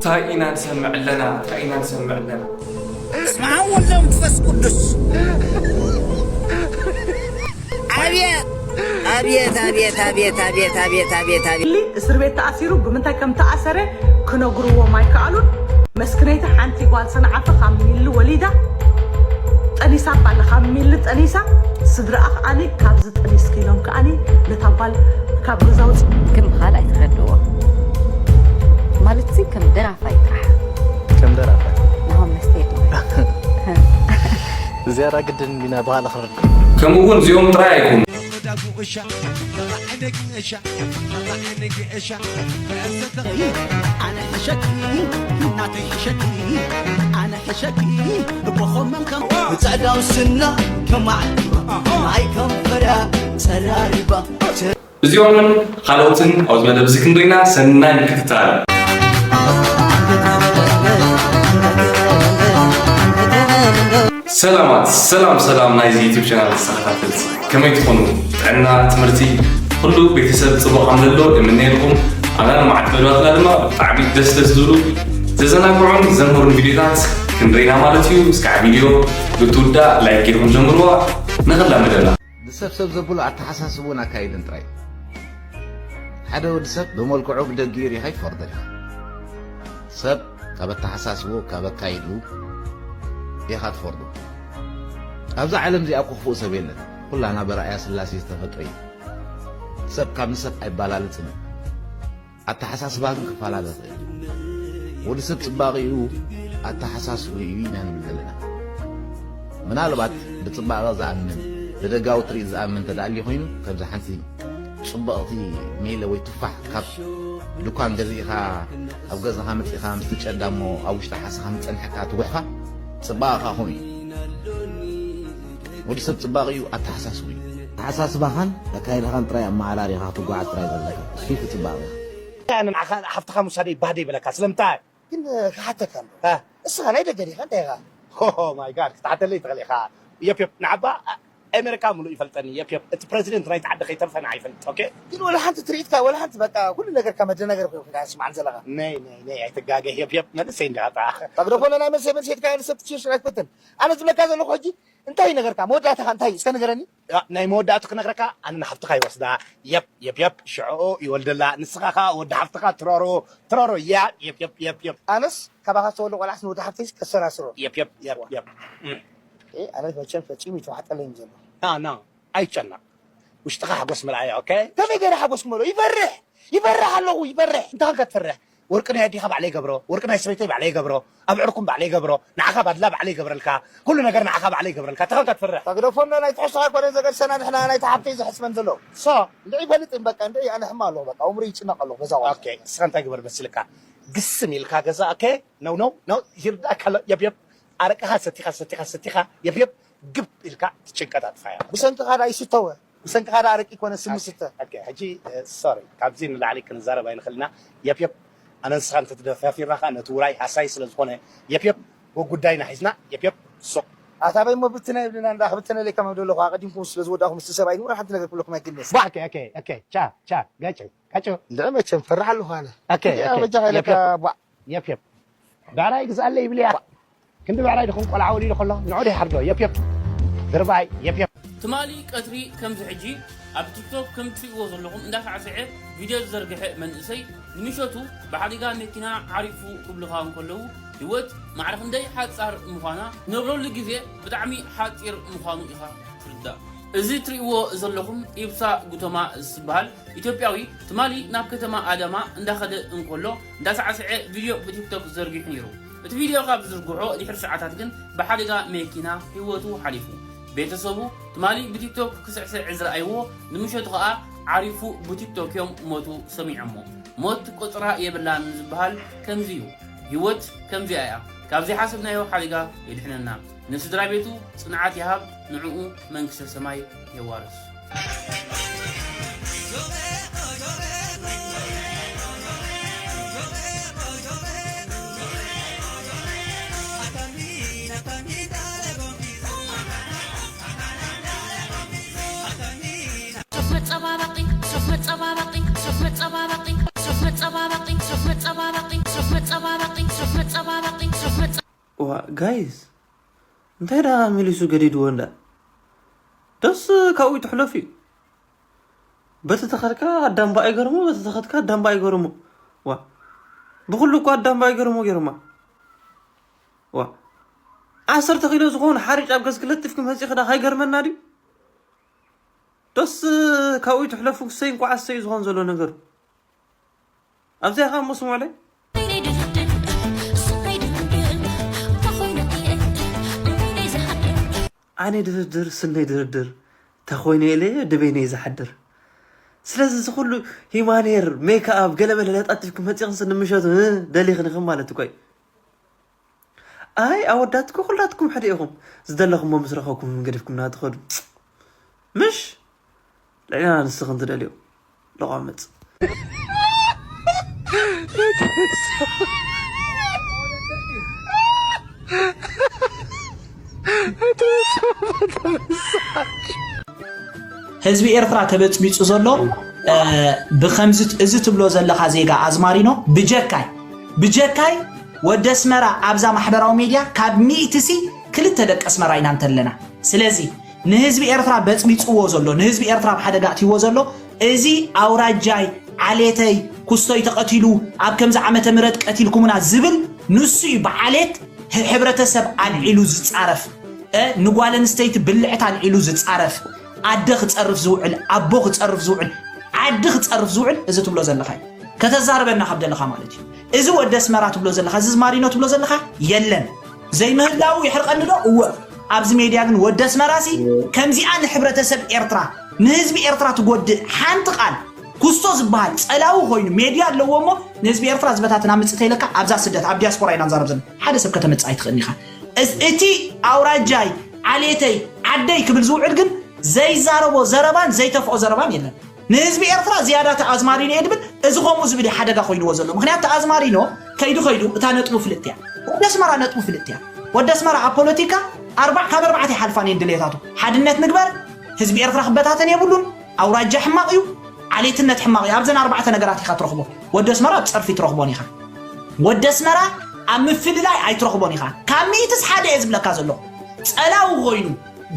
እንታይ ኢና ንሰምዕ ኣለና? እንታይ ኢና ንሰምዕ ኣለና? ስምዓ ወልደ መንፈስ ቅዱስ። አቤት አቤት አቤት አቤት አቤት አቤት አቤት አቤት። እስር ቤት ተኣሲሩ ብምንታይ ከም ተኣሰረ ክነግርዎም ኣይከኣሉን። መስክነይቲ ሓንቲ ጓል ሰንዓፈ ካብ ሚሊ ወሊዳ ጠኒሳ ባለ ካብ ሚሊ ጠኒሳ ስድራኣ ከኣኒ ካብዚ ጠኒስኪ ኢሎም ከኣኒ ነታ ጓል ካብ ገዛ ውፅእ ግን ብኻል ኣይትረድዎ ማለት ሲ ከም ደራፋይ ጥራሕ ከም ደራፋይ ናሆም መስቴ ዝያዳ ግድን ቢና ብኻል ክረድ ከምኡ እውን እዚኦም ጥራይ ኣይኮኑ። ኣነ ሕሸኪ ናተይ ሕሸኪ ኣነ ሕሸኪ ብኾመን ከም ብጸዕዳው ስና ከማዕ ማይ ከንፈራ ጸራሪባ እዚኦምን ካልኦትን ኣብዚ መደብ እዚ ክንሪና ሰናይ ምክትታል። ሰላማት ሰላም ሰላም ናይዚ ዩቱብ ቻናል ተኸታተልቲ ከመይ ትኾኑ? ጥዕና፣ ትምህርቲ፣ ኩሉ ቤተሰብ ጽቡቕ ከም ዘሎ እምነየልኩም። ኣና ንመዓት መደባትና ድማ ብጣዕሚ ደስ ደስ ዝብሉ ዘዘናግዑን ዘምህሩን ቪዲዮታት ክንሪና ማለት እዩ። እስካዕ ቪዲዮ ብትውዳእ ላይክ ጌርኩም ጀምርዋ። ንኽላ መደብና ንሰብ ሰብ ዘብሎ ኣተሓሳስብኡን ኣካይድን ጥራይ። ሓደ ወዲ ሰብ ብመልክዑ ብደጊኡ ሪኻ ይፈርዶ ኢኻ። ሰብ ካብ ኣተሓሳስብኡ ካብ ኣካይድኡ ኢኻ ትፈርዶ። ኣብዛ ዓለም እዚኣ እኮ ክፉእ ሰብ የለን። ኩላና በረኣያ ስላሴ ዝተፈጥረ እዩ። ሰብ ካብ ንሰብ ኣይባላልጽን እዩ። ኣተሓሳስባ ግን ክፈላለ ይኽእል። ወዲ ሰብ ጽባቐኡ ኣተሓሳስብኡ እዩ ኢና ንብል ዘለና። ምናልባት ብጽባቐ ዝኣምን ብደጋዊ ትርኢት ዝኣምን እንተ ደኣ ኣልዩ ኮይኑ ከምዚ ሓንቲ ጽብቕቲ ሜለ ወይ ቱፋሕ ካብ ድኳን ገዚእኻ ኣብ ገዛኻ መጺእኻ ምስ ትጨዳ እሞ ኣብ ውሽጢ ሓሰኻ ምስ ጸንሐካ ትጉሕፋ ጽባቐኻ ከምኡ እዩ። ወዲ ሰብ ጽባቐኡ ኣተሓሳስብኡ እዩ። ኣተሓሳስባኻን ኣካይዳኻን ጥራይ ኣመዓራሪኻ ክትጓዓዝ ጥራይ ዘለካ እሱ እዩ እቲ ጽባቐኻ። ኣነ ንዓኻ ሓፍትኻ ምውሳደይ ባህ ደይበለካ ስለምንታይ? ግን ክሓተካ ኣሎ። እ። እስኻ ናይ ደገ ዲኻ እንታይ ኢኻ? ኦ ማይ ጋድ ክትሓተለይ ትኽእል ኢኻ። የፕ የፕ ንዓባ ኣሜሪካ ምሉእ ይፈልጠኒ። የፕ የፕ እቲ ፕረዚደንት ናይቲ ዓዲ ከይተርፈ ንዓይ ይፈልጥ። ኦኬ። ግን ወላ ሓንቲ ትርኢትካ ወላ ሓንቲ በቃ ኩሉ ነገርካ መደናገሪ ኮይኑ ኢኻ ስምዓኒ ዘለኻ። ነይ ነይ ነይ ኣይትጋገ የፕ የፕ መንእሰይ እንዲኻ ጥራሕ። ተግደፎ ናይ መንእሰይ መንእሰይ ኢልካ ንሰብ ትሽርሽር ኣይትፈትን። ኣነ ዝብለካ ዘለኹ ሕጂ እንታይ እዩ ነገርካ? መወዳእታኻ እንታይ እዩ? እስከ ንገረኒ። ያ፣ ናይ መወዳእቱ ክነግረካ ኣነ ንሓፍትኻ ይወስዳ። የፕ የፕ የፕ ሽዕኡ ይወልደላ። ንስኻ ኸኣ ወዲ ሓፍትኻ ትረሮ ትረሮ። ያ የፕ የፕ የፕ የፕ። ኣነስ ካባኻ ዝተወልደ ቆልዓስ ንወዲ ሓፍተይስ ከሰራስሮ። የፕ የፕ የፕ የፕ። እም። ኤ፣ ኣነ መቸም ፈጺሙ ይተዋሕጠለይ እዩ ዘሎ። ና ና ኣይጨነቕ። ውሽጥኻ ሓጎስ ምርኣያ። ኦኬ። ከመይ ገይረ ሓጎስ ክመልኦ? ይፈርሕ ይፈርሕ ኣለኹ ይፈርሕ። እንታይ ኮንካ ትፈርሕ? ወርቂ ናይ ኣዴኻ ባዕለይ ይገብሮ፣ ወርቂ ናይ ሰበይተይ ባዕለይ ይገብሮ፣ ኣብ ዕርኩም ባዕለይ ይገብሮ፣ ንዓኻ ባድላ ባዕለይ ይገብረልካ፣ ኩሉ ነገር ንዓኻ ባዕለይ ይገብረልካ። እንታይ ኮንካ ትፈርሕ? ተግደፎና ናይ ትሕዝቶ ኣይኮነን ዘገድሰና ንሕና ናይ ተሓፍተይ እዩ ዘሕስበን ዘሎ። ሶ እንድዒ ይፈልጥ እም በቃ እንድዒ ኣነ ሕማ ኣለኹ በቃ ኣእምሮይ ይጭነቕ ኣለኹ በዛ ዋላ። ኦኬ እስኻ እንታይ ግበር መሲልካ? ግስም ኢልካ ገዛ ኦኬ ነው ነው ነው ይርዳእካ ኣሎ የብ የብ ኣረቅኻ ሰቲኻ ሰቲኻ ሰቲኻ የብ የብ ግብ ኢልካ ትጭንቀት ኣጥፋያ። ብሰንክኻ ዳ ይስተወ ብሰንክኻ ዳ ኣረቂ ኮነ ስሚ ስተ። ኦኬ ሕጂ ሶሪ ካብዚ ንላዕሊ ክንዛረብ ኣይንኽእልና። የብ የብ ኣነ ንስኻ እንተተደፋፊርና ኸኣ ነቲ ውራይ ሃሳይ ስለ ዝኾነ የብ የብ ወጉዳይና ሒዝና የብ የብ ሱቕ። ኣታ በይ እሞ ብትነ ይብልና እንዳ ክብትነ ለካ መብደለኹ ኣቐዲምኩም ስለ ዝወዳእኹም ምስቲ ሰብኣይ ንውራ ሓንቲ ነገር ክብለኩም ኣይክእልን እየ። ባ ኦኬ ኦኬ ኦኬ ቻ ቻ ጋጭ ጋጭ። እንድዒ መቸም ፈርሕ ኣለኹ ኣነ። ኦኬ ኦኬ በጃኻ ኢለካ ቧዕ። የፕ የፕ ብዕራይ ግዝኣለይ ይብል እያ። ክንዲ ብዕራይ ድኹም ቆልዓ ወሊዱ ከሎ ንዑ ዶ ይሓርዶ የፕ የፕ ድርባይ የፕ የፕ። ትማሊ ቀትሪ ከምዚ ሕጂ ኣብ ቲክቶክ ከም ትሪእዎ ዘለኹም እንዳሳዕስዐ ቪድዮ ዝዘርግሐ መንእሰይ ንምሸቱ ብሓዲጋ መኪና ዓሪፉ ክብልኻ እንከለዉ ህይወት ማዕረ ክንደይ ሓጻር ምዃና ትነብረሉ ግዜ ብጣዕሚ ሓጺር ምዃኑ ኢኻ ትርዳእ። እዚ ትሪእዎ ዘለኹም ኢብሳ ጉተማ ዝበሃል ኢትዮጵያዊ ትማሊ ናብ ከተማ ኣዳማ እንዳኸደ እንከሎ እንዳሳዕስዐ ቪድዮ ብቲክቶክ ዘርጊሑ ነይሩ። እቲ ቪድዮ ካብ ዝዝርግሖ ድሕሪ ሰዓታት ግን ብሓደጋ መኪና ህይወቱ ሓሊፉ። ቤተሰቡ ትማሊ ብቲክቶክ ክስዕስዕ ዝረኣይዎ ንምሸቱ ኸኣ ዓሪፉ ብቲክቶክ እዮም ሞቱ ሰሚዖሞ። ሞት ቆጽራ የብላን ዝበሃል ከምዚ እዩ። ህይወት ከምዚኣ እያ። ካብ ዘይሓሰብናዮ ሓደጋ የድሕነና። ንስድራ ቤቱ ጽንዓት ይሃብ፣ ንዕኡ መንግስተ ሰማይ የዋርስ። ሱፍ መጸባበቒ ሱፍ መጸባበቒ ሱፍ መጸባበቒ ሱፍ መጸባበቒ ሱፍ መጸባበቒ ሱፍ መጸባበቒ ዋ ጋይስ፣ እንታይ ደኣ መሊሱ ገዲድዎ እንዳ ደስ ካብኡ ትሕለፍ እዩ። በቲ ተኸድካ ኣዳምባ ኣይገርሞ፣ በቲ ተኸድካ ኣዳምባ ኣይገርሞ። ዋ ብኩሉ እኮ ኣዳምባ ኣይገርሞ ገይሮማ። ዋ ዓሰርተ ኪሎ ዝኾኑ ሓሪጭ ኣብ ገዝኪ ለጢፍኪ መፂኺ ዳ ካይገርመና ድዩ? ደስ ካብኡ ትሕለፉ። ክሰይ እንኳዕ ኣሰይ ዝኾን ዘሎ ነገር ኣብዚኣ ኸዓ እሞ ስምዑለይ። ኣነ ድርድር ስነይ ድርድር ተኾይነ ኢለ ድበይነይ ዝሓድር። ስለዚ እዚ ኩሉ ሂማኔር ሜክኣፕ ገለመለ ለጣጢፍኩም መፂኹም ስኒ ምሸቱ እ ደሊኽንኽም ማለት እኮ እዩ። ኣይ ኣወዳት እኮ ኩላትኩም ሓደ ኢኹም። ዝደለኹሞ ምስ ረኸብኩም ገዲፍኩም ናትኸዱ ምሽ ልዕልና ንስኽን ትደልዮ ለቋምፅ። ህዝቢ ኤርትራ ተበጽቢጹ ዘሎ ብከምዚ እዚ ትብሎ ዘለኻ ዜጋ ኣዝማሪኖ ብጀካይ ብጀካይ ወዲ ኣስመራ ኣብዛ ማሕበራዊ ሜድያ ካብ ሚእቲ ሲ ክልተ ደቂ ኣስመራ ኢና እንተለና። ስለዚ ንህዝቢ ኤርትራ በጽቢጽዎ ዘሎ ንህዝቢ ኤርትራ ኣብ ሓደጋ ኣእትይዎ ዘሎ እዚ ኣውራጃይ ዓሌተይ ኩስቶይ ተቐቲሉ ኣብ ከምዚ ዓመተ ምህረት ቀቲልኩምና ዝብል ንሱ እዩ ብዓሌት ሕብረተሰብ ኣልዒሉ ዝጻረፍ። ንጓል ኣንስተይቲ ብልዕቲ ኣልዒሉ ዝጻረፍ ኣደ ክጸርፍ ዝውዕል ኣቦ ክጸርፍ ዝውዕል ዓዲ ክጸርፍ ዝውዕል እዚ ትብሎ ዘለኻ እዩ። ከተዛርበና ካብ ደለኻ ማለት እዩ። እዚ ወዲ ኣስመራ ትብሎ ዘለኻ እዚ ማሪኖ ትብሎ ዘለኻ የለን። ዘይምህላዉ የሕርቐኒ ዶ? እወ። ኣብዚ ሜድያ ግን ወዲ ኣስመራ ሲ ከምዚኣ ንሕብረተሰብ ኤርትራ ንህዝቢ ኤርትራ ትጎድእ ሓንቲ ቃል ኩስቶ ዝበሃል ጸላዊ ኮይኑ ሜድያ ኣለዎ እሞ ንህዝቢ ኤርትራ ዝበታትን ኣምጽእ ተይለካ ኣብዛ ስደት ኣብ ዲያስፖራ ኢና ንዛረብ ዘለና ሓደ ሰብ ከተመጽእ ኣይትኽእልን ኢኻ። እቲ ኣውራጃይ ዓሌተይ ዓደይ ክብል ዝውዕል ግን ዘይዛረቦ ዘረባን ዘይተፍኦ ዘረባን የለን። ንህዝቢ ኤርትራ ዝያዳ ተኣዝማሪኖ እየ ድብል እዚ ከምኡ ዝብል እዩ ሓደጋ ኮይንዎ ዘሎ። ምክንያቱ ተኣዝማሪኖ ከይዱ ከይዱ እታ ነጥቡ ፍልጥ እያ። ወዲ ኣስመራ ነጥቡ ፍልጥ እያ። ወዲ ኣስመራ ኣብ ፖለቲካ ኣርባዕ ካብ ኣርባዕተ ይሓልፋን እየን ድሌታቱ። ሓድነት ንግበር፣ ህዝቢ ኤርትራ ክበታተን የብሉን፣ ኣውራጃ ሕማቕ እዩ፣ ዓሌትነት ሕማቕ እዩ። ኣብዘን ኣርባዕተ ነገራት ኢኻ ትረኽቦ። ወዲ ኣስመራ ኣብ ጸርፊ ትረኽቦን ኢኻ። ወዲ ኣስመራ ኣብ ምፍልላይ ኣይትረኽቦን ኢኻ። ካብ ሚእትስ ሓደ እየ ዝብለካ ዘለኹ። ጸላዊ ኮይኑ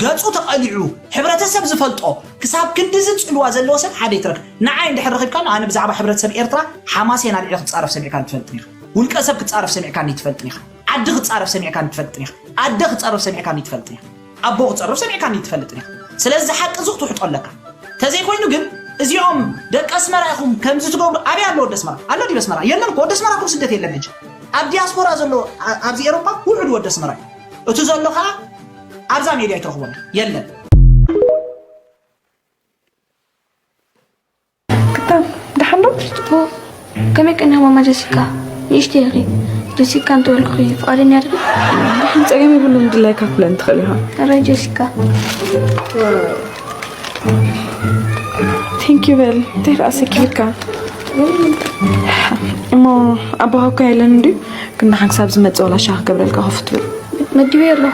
ገጹ ተቐሊዑ ሕብረተሰብ ዝፈልጦ ክሳብ ክንድዚ ጽልዋ ዘለዎ ሰብ ሓደ ይትረክ። ንዓይ እንድሕር ረኺብካ ኣነ ብዛዕባ ሕብረተሰብ ኤርትራ ሓማሴን ኣልዒለ ክጻረፍ ሰሚዕካኒ ትፈልጥን ኢኻ። ውልቀ ሰብ ክጻረፍ ሰሚዕካኒ ትፈልጥን ኢኻ። ዓዲ ክጻረፍ ሰሚዕካኒ ትፈልጥን ኢኻ። ኣደ ክጻረፍ ሰሚዕካኒ ትፈልጥን ኢኻ። ኣቦ ክጸርፍ ሰሚዕካኒ ትፈልጥን ኢኻ። ስለዚ እዚ ሓቂ እዚ ክትውሕጦ ኣለካ። ተዘይኮይኑ ግን እዚኦም ደቂ ኣስመራ ኢኹም ከምዚ ትገብሩ ኣበይ ኣሎ ወዲ ኣስመራ ኣሎ ድዩ ኣስመራ የለን እኮ ወዲ ኣስመራ እኮ ስደት የለን ሕጂ ኣብ ዲያስፖራ ዘሎ ኣብዚ ኤሮፓ ውሑድ ወዲ ኣስመራ እዩ እቲ ዘሎ ከዓ ኣብዛ ሜድያ ኣይትረኽቦን የለን ክታም ደሓን ዶ? ከመይ ቀኒኻ ማማ ጀሲካ? ንእሽተይ ኢኺ። ጀሲካ እንተበልኩኺ ፍቓደኛ ዲኺ? ደሓን ጸገም የብሉን ድላይካ ክትብለኒ ትኽእል ኢኻ። ሕራይ ጀሲካ። Thank you በል። እንታይ ደኣ ሰኪርካ? እሞ ኣቦኻ እኮ የለን እንድዩ? ግን ደሓን ክሳብ ዝመጽእ ዋላ ሻሂ ክገብረልካ ኮፍ ትብል። መዲበዮ ኣለኹ።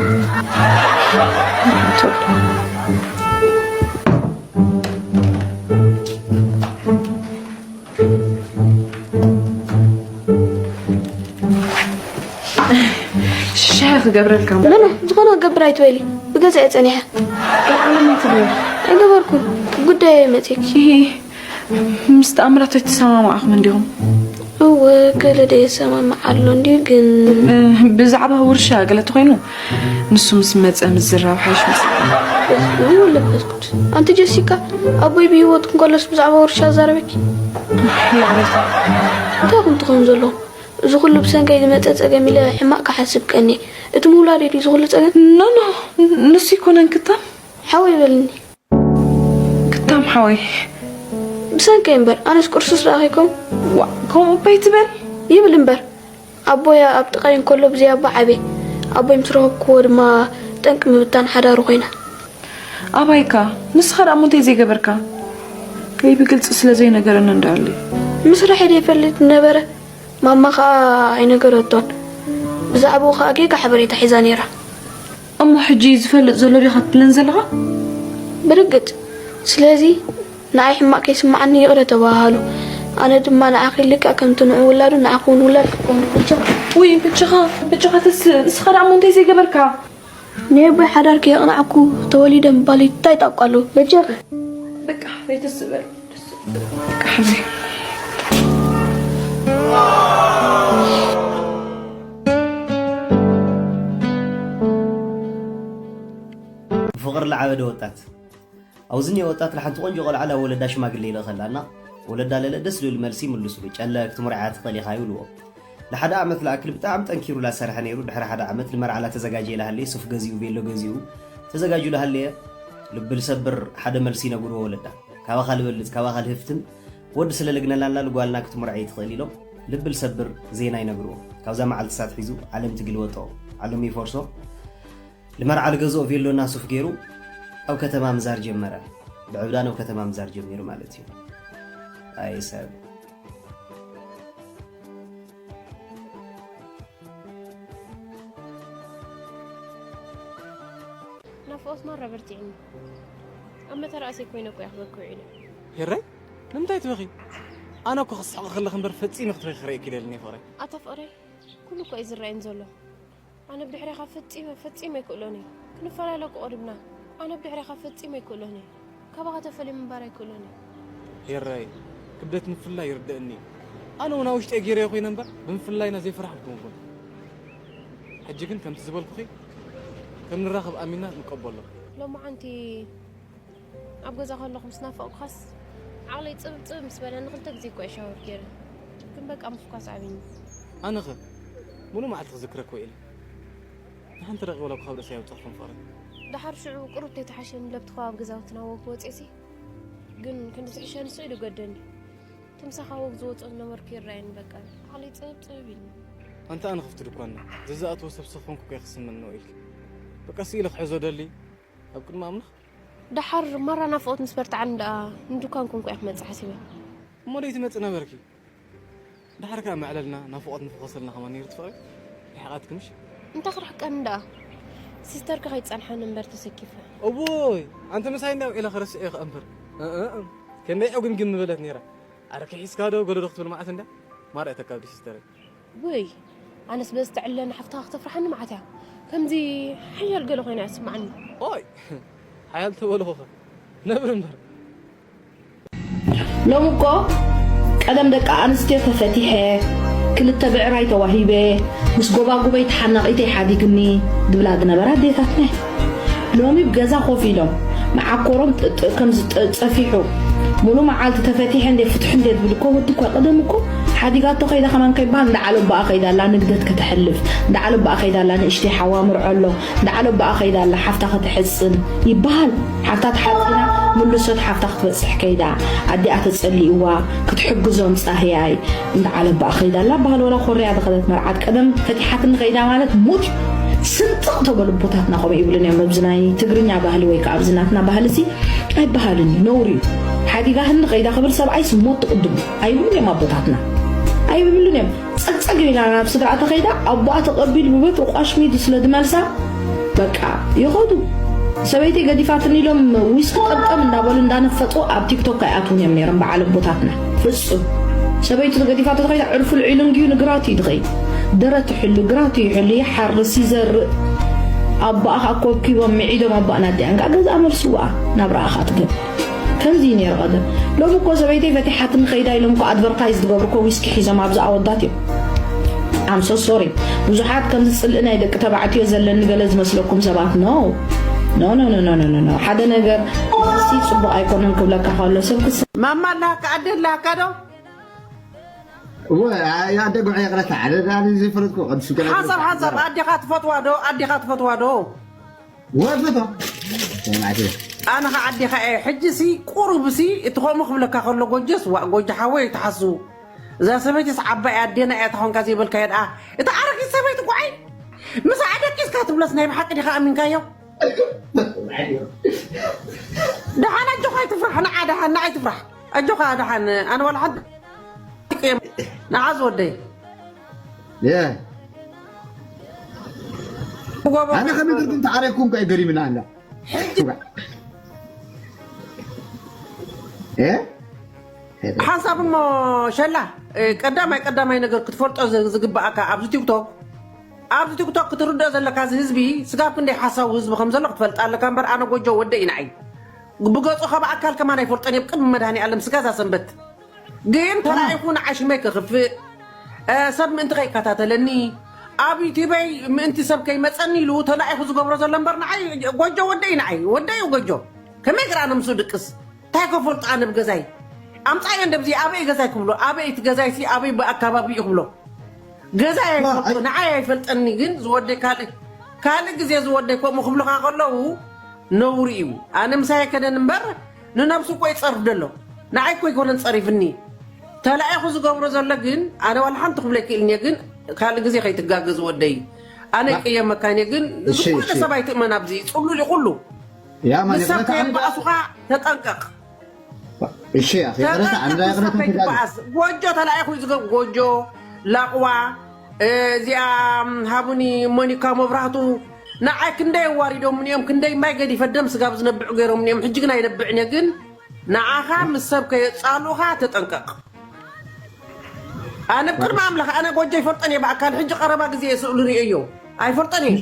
ሻሂ ክገብረልካ እሞ። ኖኖ ዝኾነ ክገብር ኣይትበሊ ብገዛይ ጸኒሐ። ቃል ዓለም ኣይትግበር። ኣይገበርኩን ጉዳይ እየ መጺኤኪ። እሂ ምስ ተኣምራት ኣይትሰማማዕኹም እንዲኹም። እወ ገለ ዶ የሰማምዕ ኣሎ እንድዩ ግን። ብዛዕባ ውርሻ ገለ ተኾይኑ ንሱ ምስ መጸ ምዝራብ ሓይሽ መሰለኒ። በስመ ኣብ ወወልድ ወመንፈስ ቅዱስ ኣንቲ ጀሲካ ኣቦይ ብህይወት እንከሎስ ብዛዕባ ውርሻ ኣዛረበኪ? ይቕሬታ። እንታይ ኢኹም ትኾኑ ዘለኹም? እዚ ኩሉ ብሰንከይ ዝመጸ ጸገም ኢለ ሕማቕ ክሓስብ ቀንየ። እቲ ምውላደይ ድዩ እዚ ኩሉ ጸገም? ኖ ኖ ንሱ ኣይኮነን ክታም። ሓወይ በልኒ። ክታም ሓወይ። ብሰንከይ እምበር ኣነስ ቁርስስ ደኣ ከይኮን። ዋእ ከምኡ እባ ኣይትበል። ይብል እምበር። ኣቦይ ኣብ ጥቓይ እንከሎ ብዘይ ኣቦ ዓብየ። ኣቦይ ምስ ረኸብክዎ ድማ ጠንቂ ምብታን ሓዳሩ ኮይና። ኣባይካ ንስኻ ደኣ እሞ እንታይ ዘይገበርካ? ከይ ብግልጺ ስለ ዘይነገረኒ እንዳ ኣለ። ምስርሐይ ደይፈልጥ ነበረ። ማማ ኸኣ ኣይነገረቶን። ብዛዕባኡ ኸኣ ጌጋ ሓበሬታ ሒዛ ነይራ። እሞ ሕጂ ዝፈልጥ ዘሎ ዲኻ ትብለኒ ዘለኻ? ብርግጽ። ስለዚ ንዓይ ሕማቕ ከይስምዓኒ ይቕረ ተባሃሃሉ። ኣነ ድማ ንዓኺ ልክዕ ከምቲ ንዑ ውላዱ ንዓኺ እውን ውላድ ክትኮኒ ብቻ። ውይ በጃኻ በጃኻ ተስእ፣ ንስኻ ደኣ እሞ እንታይ ዘይገበርካ? ናይ ኣቦይ ሓዳር ከየቕናዕኩ ተወሊደ ምባል እንታይ ጣቋ ኣለዎ? በጃኺ። በቃ ዘይተስእ በል። በቃ ሓመይ። ብፍቕሪ ለዓበደ ወጣት። ኣብዚ እኒኦ ወጣት ንሓንቲ ቆንጆ ቆልዓ ናብ ወለዳ ሽማግሌ ይልእኸላ እና ወለዳ ለለ ደስ ዝብል መልሲ ይምልስሉ። ጨለ ክትምርዓያ ትኽእል ኢኻ ይብልዎ። ንሓደ ዓመት ለኣክል ብጣዕሚ ጠንኪሩ ላሰርሐ ነይሩ። ድሕሪ ሓደ ዓመት ልመርዓ ላተዘጋጀየ ላሃለየ ሱፍ ገዚኡ ቬሎ ገዚኡ ተዘጋጁ ላሃለየ ልቢ ልሰብር ሓደ መልሲ ይነግርዎ ወለዳ። ካባኻ ልበልጽ ካባኻ ልህፍትም ወዲ ስለ ልግነላና ልጓልና ክትምርዐይ ትኽእል ኢሎም ልቢ ልሰብር ዜና ይነግርዎ። ካብዛ መዓልቲ ሳት ሒዙ ዓለም ትግልበጦ ዓለም ይፈርሶ። ልመርዓ ልገዝኦ ቬሎና ሱፍ ገይሩ ኣብ ከተማ ምዛር ጀመረ። ብዕብዳን ኣብ ከተማ ምዛር ጀሚሩ ማለት እዩ። ኣይ ሰብ ናፍቆት ማራ በርቲዕኒ ኣብ መተራእሰይ ኮይነ እኮ የኽበኪ ውዒለ። ሄራይ ንምንታይ ትበኺ? ኣነ እኮ ክስሕቕ ከለኺ እምበር ፈጺመ ክትበኺ ክርእየኪ ደልኒ ፍቕረይ። ኣታ ፍቕረይ ኩሉ እኮ እዩ ዝረኣየኒ ዘሎ። ኣነ ብድሕሬኻ ፈጺመ ፈጺመ ኣይክእሎን እየ። ክንፈላለ እኮ ቐሪብና። ኣነ ብድሕሬኻ ፈጺመ ኣይክእሎን እየ። ካባኻ ተፈልየ ምንባር ኣይክእሎን እየ። ሄራይ ክብደት ምፍልላይ ይርደኣኒ እዩ። ኣነ እውን ኣብ ውሽጠይ ገይረዮ ኮይነ እምበር ብምፍልላይና ዘይፈራሕኩ ኣይኮንኩን። ሕጂ ግን ከምቲ ዝበልኩኺ ከም ንራኸብ ኣሚንና ንቀበሎ። ሎማዓንቲ ኣብ ገዛ ከለኹ ምስ ናፈቕኩኻስ ዓቕለይ ጽብብ ጽብብ ምስ በለ ንኽልተ ግዜ እኮ እየ ሻወር ገይረ። ግን በቃ ምፍኳስ ዓቢኒ። ኣነኸ ሙሉእ መዓልቲ ክዝክረኪ ውዒለ። ንሓንቲ ረቒ ወላ እኳ ካብ ርእሰይ ኣውጻእኹ ፍቕረይ። ደሓር ሽዑ ቁሩብ ተይተሓሸኒ ለብቲ ከባቢ ገዛውትና ወግ ወጺኤሲ ግን ክንዲ ዝሕሸኒ ስቕ ኢሉ ገደኒ። እቲ ምሳኻ ወግ ዝወጾ ዝነበርኩ ይረኣየኒ በቃ ዓቕለይ ጽብብ ጽብብ ኢሉኒ። ኣንታ ኣነ ክፍቲ ድኳንና ዘዝኣትዎ ሰብ ስኽ ኮንኩ እኮ እየ ክስምንዎ ኢልኪ። በቃ ስኢለ ክሕዞ ደሊ ኣብ ቅድሚ ኣምላኽ። ደሓር ማራ ናፍቖት ምስ በርትዓኒ ደኣ ንዱካንኩም እኮ እየ ክመጽእ ሓሲበ። እሞ ደይትመጺ ነበርኪ። ደሓር ከኣ መዕለልና ናፍቖት ምፈኾሰልና ከማን ነይሩ ትፍቕሪ። ርሒቓትኪ ምሽ? እንታይ ክርሕቀኒ ደኣ ሲስተርኪ ከይትጸንሓኒ እምበር ተሰኪፈ። እውይ ኣንቲ ምሳይ እንድያ ውዒላ ክረስዕ እየ ከኣ እምበር። እእ ክንደይ ዕጉምግም ምበለት ነይራ። ኣረ ክሒስካ ዶ ገለ ዶ ክትብል መዓት እንድያ ማርያ ተካብዲ ሲስተረይ። ውይ ኣነስ በዚ ተዕልለኒ ሓፍትኻ ክተፍርሓኒ መዓት እያ ከምዚ ሓያል ገለ ኮይና እያ ትስምዓኒ። ኦይ ሓያል ተበልኹኸ ነብሪ እምበር። ሎሚ እኮ ቀደም ደቂ ኣንስትዮ ተፈቲሐ ክልተ ብዕራይ ተዋሂበ ምስ ጎባጉበይ ተሓናቒተይ ሓዲግኒ ዝብላ ዝነበራ ኣዴታትና እየን። ሎሚ ብገዛ ኮፍ ኢሎም መዓኮሮም ጥጥእ ከም ዝጠ- ጸፊሑ ሙሉ መዓልቲ ተፈቲሐ እንዴ ፍትሑ እንዴ ዝብል እኮ ወዲ እኳ ቀደም እኮ ሓዲጋቶ ከይዳ ከማን ከይበሃል እንዳ ዓለባኣ ከይዳ ኣላ ንግደት ከተሕልፍ እንዳ ዓለባኣ ከይዳ ኣላ ንእሽተይ ሓዋ ምርዖ ኣሎ እንዳ ዓለባኣ ከይዳ ኣላ ሓፍታ ከተሕጽን ይበሃል። ሓፍታ ተሓጺና ምልሶት ሓፍታ ክትበጽሕ ከይዳ ኣዲኣ ተጸሊእዋ ክትሕግዞም ጻህያይ እንዳ ዓለባኣ ከይዳ ኣላ በሃል ወላ ኮርያ ዝኸደት መርዓት ቀደም ፈቲሓትኒ ከይዳ ማለት ሙት እዩ። ስንጥቕ ተበሉ ኣቦታትና ከምኡ ይብሉን እዮም ኣብዚ ናይ ትግርኛ ባህሊ ወይ ከዓ ኣብዚ ናትና ባህሊ ሲ ኣይበሃልን እዩ ነውሪ እዩ። ሓዲጋ ህንዲ ከይዳ ክብል ሰብኣይ ስሞት ትቕድሙ ኣይብሉን እዮም ኣቦታትና ኣይብሉን እዮም። ጸግጸግ ኢላ ናብ ስድራ ተኸይዳ ኣቦኣ ተቐቢሉ ብበትሩ ቋሽሚዱ ስለ ዝመልሳ በቃ ይኸዱ። ሰበይተይ ገዲፋትኒ ኢሎም ዊስኪ ጠምጠም እንዳበሉ እንዳነፈጡ ኣብ ቲክቶክ ኣይኣትውን እዮም ነይሮም በዓል ኣቦታትና ፍጹም። ሰበይቱ ገዲፋቶ ተኸይዳ ዕርፉ ልዒሉ እንድዩ ንግራቱ እዩ ዝኸይድ። ደረት ይሕሉ፣ ግራቱ ይሕሉ፣ ይሓርስ፣ ይዘርእ። ኣቦኣ ከዓ ኮብኪቦም ምዒዶም ኣቦኣ ናዲኣን ከዓ ገዝኣ መልስዋ ናብራኣ ከዓ ትገብ። ከምዚ እዩ ነይሩ ቀደም። ሎሚ እኮ ሰበይተይ ፈቲሓትኒ ከይዳ ኢሎም እኮ ኣድቨርታይዝ ዝገብሩ እኮ ዊስኪ ሒዞም ኣብዚ ኣወዳት እዮም። I'm so sorry ብዙሓት ከምዚ ፅልኢ ናይ ደቂ ተባዕትዮ ዘለኒ ገለ ዝመስለኩም ሰባት no no no no no ሓደ ነገር እዚ ፅቡቅ ኣይኮነን ክብለካ ከሎ ሰብ ክስ ማማ ኣላካ ኣደ ኣላካ ዶ እወ ኣደ ጉዕ ይቅረታ ኣደ ዳኒ ዘይፈለጥኩ ቅዱስ ገለ ሓንሳብ ሓንሳብ ኣዴኻ ትፈትዋ ዶ ኣዴኻ ትፈትዋ ዶ ወፈቶ ኣነ ከዓ ኣዴኻ እየ ሕጂ ሲ ቁሩብ ሲ እቲ ከምኡ ክብለካ ከሎ ጎጀስ ዋእ ጎጆ ሓወይ ኣይትሓስቡ እዛ ሰበይትስ ዓባይ ኣዴና እያ ተኾንካ ዘይበልካዮ ደኣ እታ ኣረጊት ሰበይቲ ጓዓይ ምስ ኣደቂስካ ትብለስ ናይ ብሓቂ ዲኻ ኣሚንካዮ ደሓን ኣጆኻ ኣይትፍራሕ ንዓ ደሓን ንዓ ኣይትፍራሕ ኣጆኻ ደሓን ኣነ ዋላ ሓንቲ ንዓ ዝወደይ ኣነ ከመይ ገርኩም ተዓረኩም ከ ገሪምና ኣላ ሓንሳብ እሞ ሸላ እ፣ ቀዳማይ ቀዳማይ ነገር ክትፈልጦ ዝ- ዝግብኣካ ኣብዚ ቲክቶክ፣ ኣብዚ ቲክቶክ ክትርድኦ ዘለካ፣ እዚ ህዝቢ ስጋብ ክንደይ ሓሳዊ ህዝቢ ከም ዘሎ ክትፈልጥ ኣለካ እምበር፣ ኣነ ጎጆ ወደይ ንዓይ ብገጹ ካብ ኣካል ከማን ኣይፈልጦን እየ። ቅድሚ መድሃኒ ኣለም ስጋዛ ሰንበት ግን ተላኢኹ ንዓይ ሽመይ ከኽፍእ፣ እ፣ ሰብ ምእንቲ ከይከታተለኒ፣ ኣብ ዩቲበይ ምእንቲ ሰብ ከይመጸኒ ኢሉ ተላኢኹ ዝገብሮ ዘሎ እምበር፣ ንዓይ ጎጆ ወደይ፣ ንዓይ ወደይ እዩ ጎጆ። ከመይ ግራ ነምሱ ድቅስ? እንታይ ከፈልጡ ኣነ ብገዛይ? ኣምጻዮ እንደብዚ ኣበይ ገዛይ ክብሎ? ኣበይ እቲ ገዛይ ሲ ኣበይ ብኣካባቢ እዩ ክብሎ? ገዛይ ኣይፈልጦ፣ ንዓይ ኣይፈልጠኒ። ግን ዝወደይ ካልእ፣ ካልእ ግዜ ዝወደይ ከምኡ ክብልኻ ከለዉ ነውሪ እዩ። ኣነ ምሳይ ከደን እምበር ንነብሱ እኮ ይጸርፍ ደሎ። ንዓይ እኮ ይኮነን ጸሪፍኒ። ተላኢኹ ዝገብሮ ዘሎ ግን ኣነ ዋላ ሓንቲ ክብሎ ይክእልኒ እየ። ግን ካልእ ግዜ ከይትጋገዝ ወደይ። ኣነ ይቅየመካን እየ። ግን እሺ፣ ዝኮነ እሺ። ሰብ ኣይትእመን። ኣብዚ ጽሉል እዩ ኩሉ። ያ ማን ንሰብ ይቅረታ፣ ኣነ ከየባእሱኻ ተጠንቀቕ። እሺ፣ ኣኺ፣ ይቅረታ፣ ተጠንቀቕ፣ ኣንዳ ንሰብ ይቅረታ ተጋግዘ። ከይትበኣስ። ጎጆ ተላኢኹ እዩ ዝገብ-፣ ጎጆ፣ ላቕዋ፣ እ፣ እዚኣ፣ ሃቡኒ፣ ሞኒካ፣ መብራህቱ፣ ንዓይ ክንደይ ኣዋሪዶምኒ እዮም፣ ክንደይ ማይ ገዲፈ ደም ስጋብ ዝነብዕ ገይሮምኒ እዮም። ሕጂ ግን ኣይነብዕን እየ። ግን ንዓኻ ምስ ሰብ ከየጻሉኻ ተጠንቀቕ። ኣነ ብቅድሚ ኣምላኽ፣ ኣነ ጎጆ ይፈልጠን እየ ብኣካል። ሕጂ ቀረባ ግዜ እየ ስእሉ ርእየዮ። ኣይፈልጠን እየ።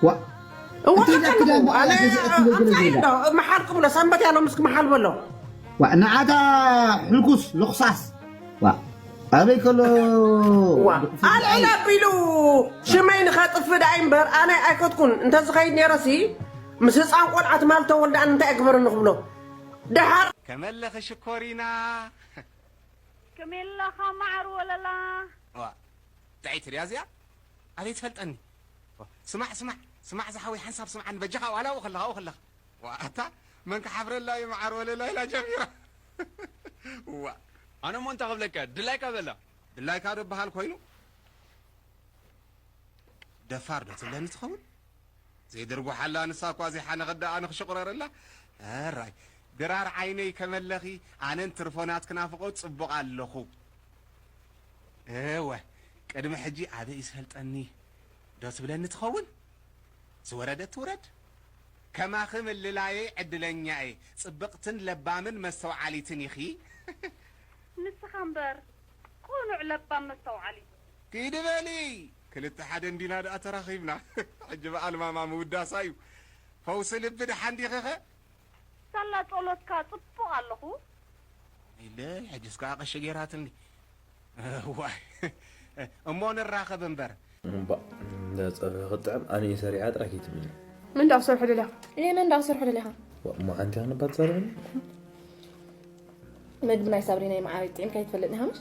ዋ። እዋ፣ እንታይ ፈተንኩ። ዳክዳን ኣነ በዓል ሕዚ እትብል ኣምጻይ ገለ እንዶ፣ መሓል ክብሎ፣ ሰንበት ያለው ምስክ መሓል በሎ። ዋ፣ ንዓታ ሕልኩስ፣ ልኽሳስ። ዋ፣ ኣበይ ከሎ ዋ፣ ኣልዕል ኣቢሉ ሽመይ ንኸጥፍእ ደኣ እምበር፣ ኣነ ኣይከትኩን። እንተዝኸይድ ነይረሲ፣ ምስ ህፃን ቆልዓ ትማል ተወልደ፣ ኣነ እንታይ እግበረኒ ክብሎ። ደሓር ከመለኺ ሽኮሪና። ከመይ ኣለኻ መዓር ወለላ? ዋ፣ ጥዕይቲ ድያ እዚኣ? ኣበይ ትፈልጠኒ? ዋ፣ ስማዕ፣ ስማዕ፣ ስማዕ ዝሓወይ፣ ሓንሳብ ስምዓኒ በጃኻ፣ ዋላ ኣብኡ ከለኻ፣ ኣብኡ ከለኻ። ዋ፣ ኣታ መን ክሓፍረላ እዩ መዓር ወለላ ኢላ ጀሚራ። ዋ። ኣነ እሞ እንታይ ክብለካ፣ ድላይካ በላ። ድላይካ ዶ በሃል ኮይኑ? ደፋር ዶ ትብለኒ ትኸውን? ዘይድርጉሓላ ንሳ እኳ ዘይሓነኸት ደኣ ኣነ ክሽቑረረላ? ኣራይ፣ ድራር ዓይነይ ከመለኺ፣ ኣነን ትርፎ ናትኪ ናፍቖት ጽቡቕ ኣለኹ። እወ፣ ቅድሚ ሕጂ ኣበይ ዝፈልጠኒ ዶ ትብለኒ ትኸውን? ዝወረደት ትውረድ። ከማኺ ምልላየይ ዕድለኛ እየ። ጽብቕትን ለባምን መስተውዓሊትን ኢኺ። ንስኻ እምበር ቅኑዕ ለባም መስተውዓሊ። ኪዲ በሊ፣ ክልተ ሓደ እንዲና ደኣ ተራኺብና። ሕጂ በኣል ማማ ምውዳሳ እዩ። ፈውሲ ልቢ ደሓን ዲኺኸ? ሳላ ጸሎትካ ጽቡቕ ኣለኹ። ኢለ፣ ሕጅስ ከኣ ቀሺ ጌራትኒ። እዋይ፣ እሞ ንራኸብ እምበር። እምባእ፣ እንዳ ጸብሒ ክጥዕም ኣነ እየ ሰሪሓ ጥራይ ከይትብልኒ። መን ደኣ ክሰርሖ ደሊኻ? እየ፣ መን ደኣ ክሰርሖ ደሊኻ? ዋ፣ እሞ ሓንቲ ክንባ ትዛረብኒ? መግቢ ናይ ሳብሪና መዓረይ ጥዒምካ ኣይትፈልጥን ኢኻ ምሽ?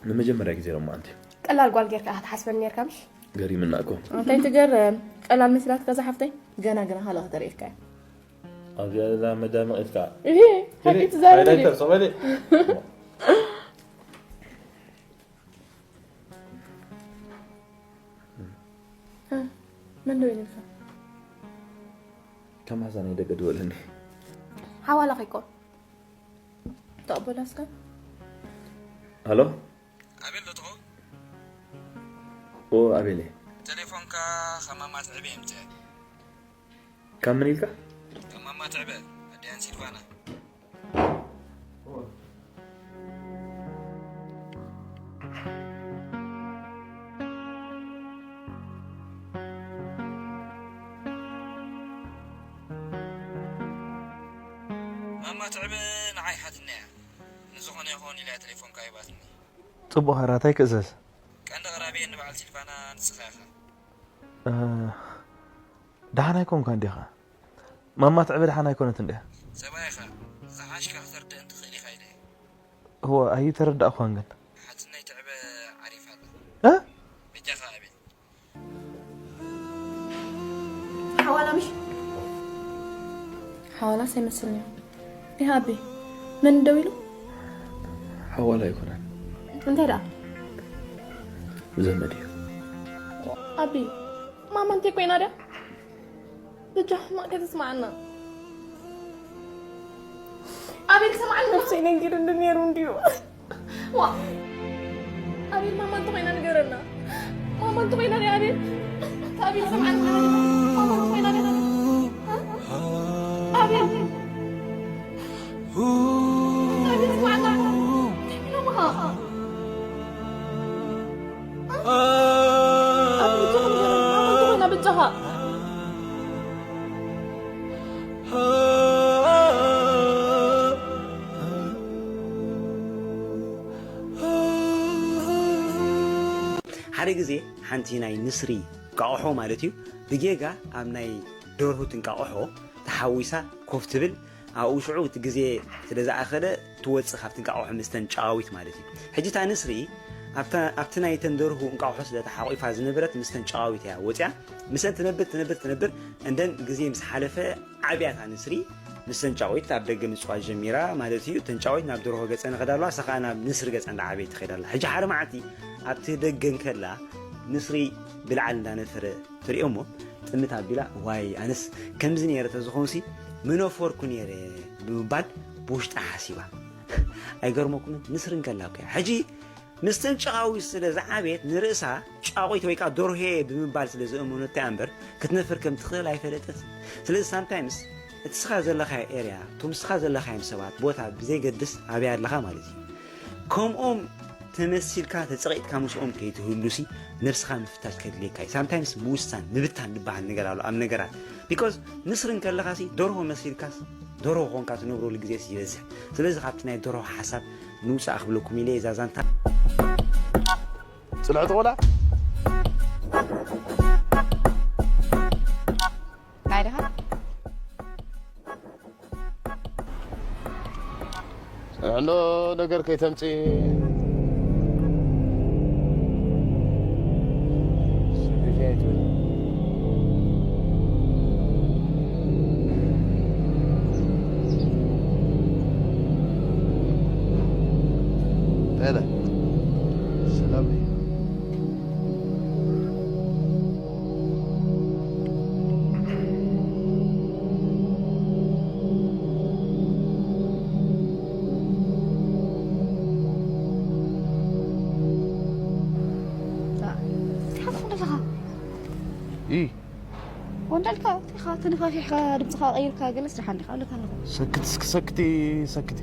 ንመጀመርያ ግዜ ሎማዓንቲ። ቀላል ጓል ጌርካ ኢኻ ትሓስበኒ ኔርካ ምሽ? ገሪምና እኮ። እንታይ ትገርም? ቀላል መሲላትካ እዛ ሓፍተይ? ገና ገና ካልእ ከተርእየካ እያ። ኣብዚኣ ዘላ መዳመቒት ከኣ። እሂ፣ ሓቂ እሂ፣ ትዛረብ ሃይላይተር፣ ድዩ? ሶማሌ። እ፣ መን ደው ኢሉልካ? ከም ሓሳነይ ደገ ድወለኒ። ሓዋላ ከይኮን። ተቐበላ እስከ። ሃሎ? ኣቤል ዶ ትኸውን? ኦ፣ ኣቤል እየ። ቴሌፎንካ ከማማ ትዕበ የምጽእ። ካብ መን ኢልካ? ከማማ ትዕበ፣ ኣዲኣን ሲልቫና። ማማ ትዕበ ንዓይ ሓትነያ። ንዝኾነ ይኹን ኢላ ቴሌፎንካ ሂባትኒ። ጽቡቕ፣ ሓራታይ ክእዘዝ። ቀንዲ ኣቕራቢየን ንበዓል ሲልቫና ንስኻ ኢኻ። እ፣ ደሓን ኣይኮንካን ዲኻ? ማማ ትዕበ ደሓን ኣይኮነትን ድያ? ሰብኣይኻ ዝሓሽካ ከተርድእን ትኽእል ኢኻ ኢለ። እወ፣ ኣይተረዳእኳን ግን። ሓትነይ ትዕበ ዓሪፋ ኣላ። እ? በጃኻ ኣቤል። ሓዋላ ምሽ? ሓዋላስ ኣይመስልን እዩ። ይህ ኣቢ፣ መን ደው ኢሉ? ሓዋላ ኣይኮነን። እንታይ ደኣ? ዘመድ እዩ። ኣቢ፣ ማማ እንታይ ኮይና ድያ? በጃ ሕማቕ ከተስማዓና። ኣቤል ሰማዓኒ። ነብሰይ ነጊሩኒ ነይሩ እንድዩ። ዋ። ኣቤል ማማ እንተኾይና ንገረና። ማማ እንተኾይና ድያ ኣቤል? ኣቤል ሰማዓኒ ንገረና። ማማ እንተኾይና ንገረና። ኣቤል። ኣቤል ሰማዓና። እንታይ ኢሎምኻ? ኣለኻ። ሓደ ግዜ ሓንቲ ናይ ንስሪ እንቃቑሖ ማለት እዩ፣ ብጌጋ ኣብ ናይ ደርሁ እንቃቑሖ ተሓዊሳ ኮፍ ትብል፣ ኣብኡ ሽዑ እቲ ግዜ ስለ ዝኣኸለ ትወጽእ ካብቲ እንቃቑሖ ምስተን ጨቓዊት ማለት እዩ። ሕጂ እታ ንስሪ ኣብታ-፣ ኣብቲ ናይ ተን ደርሁ እንቃቑሖ ስለ ተሓቑፋ ዝነበረት ምስተን ጨቓዊት እያ ወጽያ። ምስተን ትነብር፣ ትነብር፣ ትነብር፣ እንደን ግዜ ምስ ሓለፈ ዓብያ እታ ንስሪ። ምስተን ጨቓዊት ኣብ ደገ ምጽዋት ጀሚራ ማለት እዩ። እተን ጨቓዊት ናብ ደርሆ ገጸን ይኸዳ ኣለዋ፣ ንሳ ከኣ ናብ ንስሪ ገጸ እንዳዓበየት ትኸይድ ኣላ። ሕጂ ሓደ መዓልቲ ኣብቲ ደገ እንከላ ንስሪ ብላዕሊ እንዳነፈረ ትሪኦ እሞ ጥምት ኣቢላ፣ "ዋይ ኣነስ ከምዚ ነይረ ተዝኾንሲ ምነፈርኩ ነይረ" ብምባል ብውሽጣ ሓሲባ። ኣይገርመኩምን? ንስሪ እንከላ እኮ እያ። ሕጂ ምስተን ጨቓዊት ስለ ዝዓበየት ንርእሳ ጫቑት ወይ ከኣ ደርሆ እየ ብምባል ስለ ዝእመነቶ እያ እምበር ክትነፍር ከም ትኽእል ኣይፈለጠትን። ስለዚ ሳምታይምስ እቲ ስኻ ዘለኻዮ ኤርያ፣ እቶም ስኻ ዘለኻዮም ሰባት፣ ቦታ ብዘይገድስ ኣበይ ኣለኻ ማለት እዩ። ከምኦም ተመሲልካ ተጸቒጥካ ምስኦም ከይትህሉሲ ነብስኻ ምፍታሽ ከድልየካ እዩ። ሳምታይምስ ምውሳን ምብታን ዝበሃል ነገር ኣሎ ኣብ ነገራት። ቢኮዝ ንስሪ እንከለኻሲ ደርሆ መሲልካስ ደርሆ ኾንካ ትነብረሉ ግዜስ ይበዝሕ። ስለዚ ካብቲ ናይ ደርሆ ሓሳብ ንውጻእ ክብለኩም ኢለ እዛ ዛንታ። ጽንዕቲ ቆልዓ። ናይ ድኻ? ጽንዕሎ ነገር ከይተምጽእ። ሄሎ፣ ሰላም ድዩ? እንታይ ሓፍ ኣለኻ? ኢ ወንዳልካ እንታይ ኢኻ ተነፋፊሕካ ድምፅኻ ቀይርካ ገለስ ደሓን ዲኻ ኣለካ ኣለኹ። ሰክት እስኪ ሰክቲ ሰክቲ።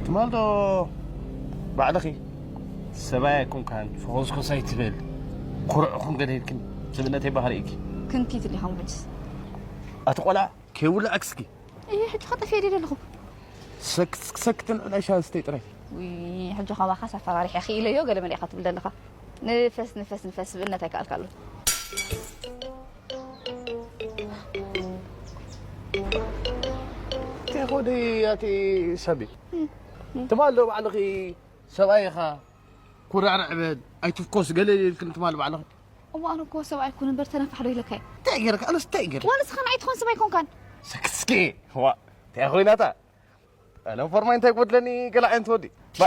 ትማል ዶ ባዕልኺ ሰብኣይ ኣይኮንካን፣ ፈኾስኮስ ኣይትበል፣ ኩርዕ ኩን ገለ ኢልክን፣ ስብእነተይ ባህ ርእይኪ። ክንቲት እንዲኹም ሕጅስ? ኣቲ ቆልዓ፣ ከይውልዐክ እስኪ። እየ፣ ሕጂ ኸጠፍየ ድየ ዘለኹ? ሰክት እስኪ ሰክቲ፣ ንዕናይ ሻንስተይ ጥራይ። ውይ፣ ሕጂ ኸማኻስ ኣፈራሪሐ ክኢለዮ ገለ መለ ኢኻ ትብል ዘለኻ። ንፈስ፣ ንፈስ፣ ንፈስ፣ ስብእነት ኣይከኣልካ ኣሎ። እንታይ ኾዲ ኣቲ ሰቢ? ትማል ዶ ባዕልኺ ሰብኣይ ኢኻ፣ ኩራዕራዕ በል፣ ኣይትፍኮስ፣ ገለ ኢልክን ትማል ባዕልኺ። እሞ ኣነ እኮ ሰብኣይ ኣይኮን እምበር ተነፋሕ ዶ ኢለካ እየ? እንታይ ገይርካ? ኣነስ እንታይ ገይር? ዋላ ንስኻ ንዓይ ትኾን ሰብ ኣይኮንካን። ሰክት እስኪ፣ ዋ፣ እንታይ ኮይናታ? ኣነ ፎርማይ እንታይ ጎድለኒ? ገለ ዓይነት ወዲ። ባ።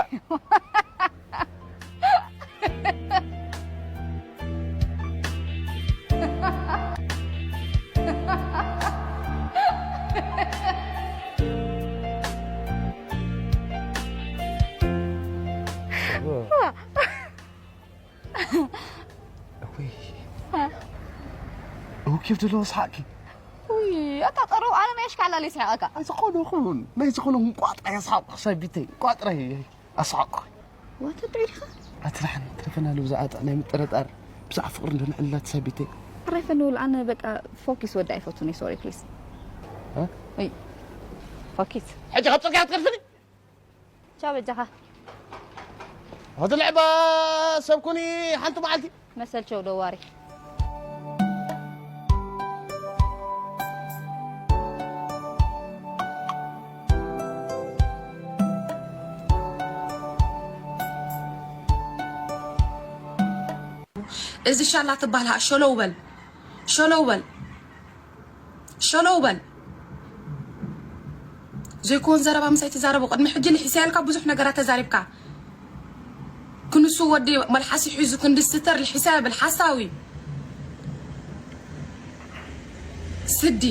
እውይ። እው ኬፍ ዘለዎ ሰሓቕኪ። ውይ፣ ኣታ ቀረብ ኣነ ናይ ኣሽካዕላል ይስሕቐካ። ናይ ዝኾነ ኹን፣ ናይ ዝኾነ ኹን ቋጥራ የስሓቕ ሰቢተይ። ቋጥራ ኣስሓቕ። ዋተ ጥዒርካ? ኣትላሕን ተፈናሉ ብዛዕባ ጥዕናይ ምጥርጣር፣ ብዛዕባ ፍቕሪ እንደንዕላት ሰቢተይ። ኣራይ ፈንውል፣ ኣነ በቃ ፎኪስ ወዲ ኣይፈቱን እየ፣ ሶሪ ፕሊዝ። እ? እይ፣ ፎኪስ። ሕጂ ካብ ጽርግያ ክትገድፍኒ? ቻው በጃኻ። ወዲ ልዕባ ሰብ ኩኒ ሓንቲ መዓልቲ። መሰል ቸው ደዋሪ። እዚ ሻላ ትባሃል ሸለው በል። ሸለው በል። ሸለው በል። ዘይኮን ዘረባ ምሳይ ትዛረቡ። ቅድሚ ሕጂ ልሒሰ ያልካ ብዙሕ ነገራት ተዛሪብካ። ክንሱ ወዲ መልሓሲ ሒዙ ክንዲ ስተር ልሒሰ ብል ሓሳዊ። ስዲ።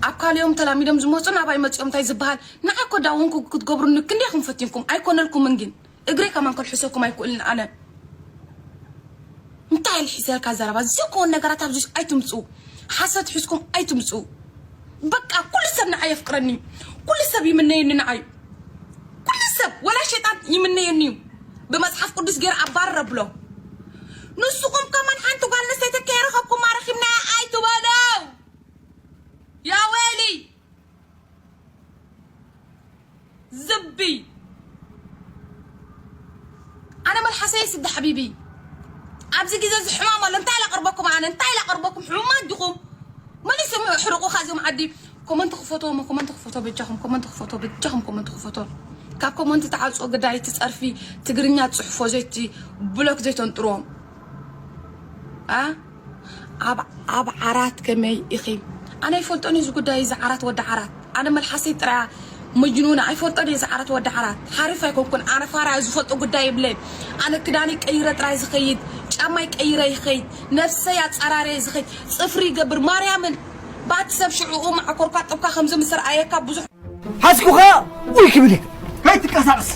ኣብ ካልኦም ተላሚዶም ዝመጹ ናባይ መጺኦም እንታይ ዝበሃል? ንዓይ ኮ ዳውንኩ ክትገብሩኒ ክንደይ ኢኹም ፈቲንኩም? ኣይኮነልኩምን ግን። እግረይ ከማን ከልሕሰኩም ኣይክእልን ኣነ። እንታይ ልሒሰልካ ዘረባ? ዘይኮን ነገራት ኣብዚ ኣይትምጹ። ሓሰት ሒዝኩም ኣይትምጹ። በቃ ኩሉ ሰብ ንዓይ የፍቅረኒ። ኩሉ ሰብ ይምነየኒ ንዓይ። ኩሉ ሰብ ወላ ሸይጣን ይምነየኒ እዩ። ብመጽሓፍ ቅዱስ ገይረ ኣባርር ኣብሎ። ንስኹም ከማን ሓንቲ ጓል ሓቢቢ፣ ኣብዚ ግዜ እዚ ሕማም ኣሎ። እንታይ ላቕርበኩም ኣነ? እንታይ ላቕርበኩም? ሕሙማት ዲኹም? መሊሶም ሕርቑኻ እዚኦም ዓዲ። ኮመንት ክፈትዎ፣ ኮመንት ክፈትዎ በጃኹም፣ ኮመንት ክፈትዎ በጃኹም፣ ኮመንት ክፈትዎ። ካብ ኮመንት ተዓጽዎ ግዳይ፣ እቲ ጸርፊ ትግርኛ ጽሕፎ ዘይቲ ብሎክ ዘይተንጥርዎም። ኣ ኣብ ኣብ ዓራት ከመይ ኢኺ? ኣነ ኣይፈልጦን እዚ ጉዳይ እዚ ዓራት ወዲ ዓራት። ኣነ መልሓሰይ ጥራያ መጅኑን ኣይፈልጦን እዚ ዓራት ወዲ ዓራት። ሓሪፍ ኣይኮንኩን። ኣነ ፋራ ዝፈልጦ ጉዳይ የብለይን። ኣነ ክዳነይ ቀይረ ጥራይ ዝኸይድ፣ ጫማይ ቀይረ ይኸይድ፣ ነብሰይ ኣጻራርየ ዝኸይድ፣ ጽፍሪ ይገብር ማርያምን። ባት ሰብ ሽዑኡ ማዕኮርካ ጥብካ ከምዚ ምስ ረኣየካ ብዙሕ ሓዝኩኻ ውይ ክብል እየ። ከይትንቀሳቐስ።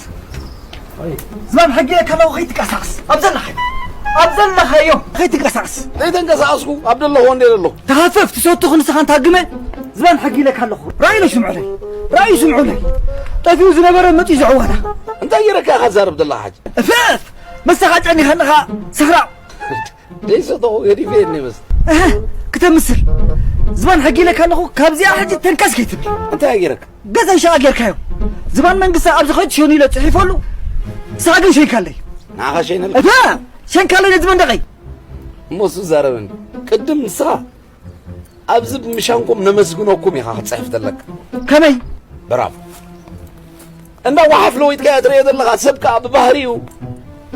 ዝባን ሕጊ እየ ከለኹ ከይትንቀሳቐስ። ኣብ ዘለኻዮ። ኣብ ዘለኻዮ ከይትንቀሳቐስ። ዘይተንቀሳቐስኩ ኣብ ዘለኹ እንደ ዘለኹ። ተሃፈፍ ትሰቱ ክንስኻ እንታግመ። ዝባን ሕጊ ኢለካ ኣለኹ። ራእዩ ስምዑለይ። ራእዩ ስምዑለይ። ጠፊኡ ዝነበረ መፂኡ ዝዕወታ። እንታይ ገይረካ ኢኻ ትዛረብ ዘለኻ ሕጂ? እፍፍ! መሳኻ ጨኒኻ ኣለኻ ሰኽራም። ደይሰተኹ ገዲፈ እየ እኒመስል። እህ፣ ክተምስል። ዝባን ሕጊ ኢለካ ኣለኹ፣ ካብዚኣ ሕጂ ተንከስ ከይትብል። እንታይ ገይረካ? ገዛይ ሸቓ ጌርካዮ። ዝባን መንግስቲ ኣብዚ ኸይድ ሸኑ ኢለ ጽሒፈሉ። ንስኻ ግን ሸንካለይ። ንዓኻ ሸይነልካ? እታ ሸንካለይ ነዚ መንደቐይ። እሞ እሱ ዛረበኒ። ቅድም ንስኻ ኣብዚ ብምሻንኩም ነመስግነኩም ኢኻ ክትጽሕፍ ዘለካ። ከመይ? ብራቮ። እንዳ ወሓፍ ለዊጥካ እያ ትርእዮ ዘለኻ። ሰብ ከኣ ብባህሪኡ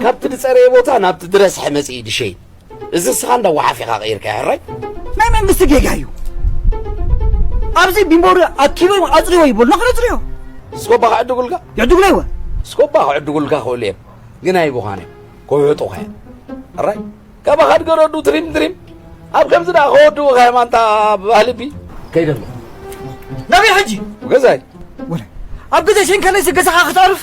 ካብቲ ዝጸረየ ቦታ ናብቲ ዝረስሐ መጺኡ ድሸይ። እዚ እስኻ እንዳ ወሓፍ ኢኻ ቀይርካዮ፣ ሕራይ? ናይ መንግስቲ ጌጋ እዩ። ኣብዚ ቢምቦሪ ኣኪቦም ኣጽርዮ ይበሉና፣ ክነጽርዮ። እስኮባ ክዕድጉልካ? ይዕድጉለይ ወ? እስኮባ ክዕድጉልካ ክእሉ እዮም። ግን ኣይብዃን እዮም። ክውሕጡኻ እዮም። ሕራይ? ካባኻ ድገረዱ ትሪም ትሪም። ኣብ ከምዚ ደኣ ከወድኡኻ እዮም ኣንታ ባህልቢ። ከይደ ኣለኹ። ናበይ ሕጂ? ገዛይ። ወለ። ኣብ ገዛይ ሸንካለይ ገዛኻ ክትኣርፍ?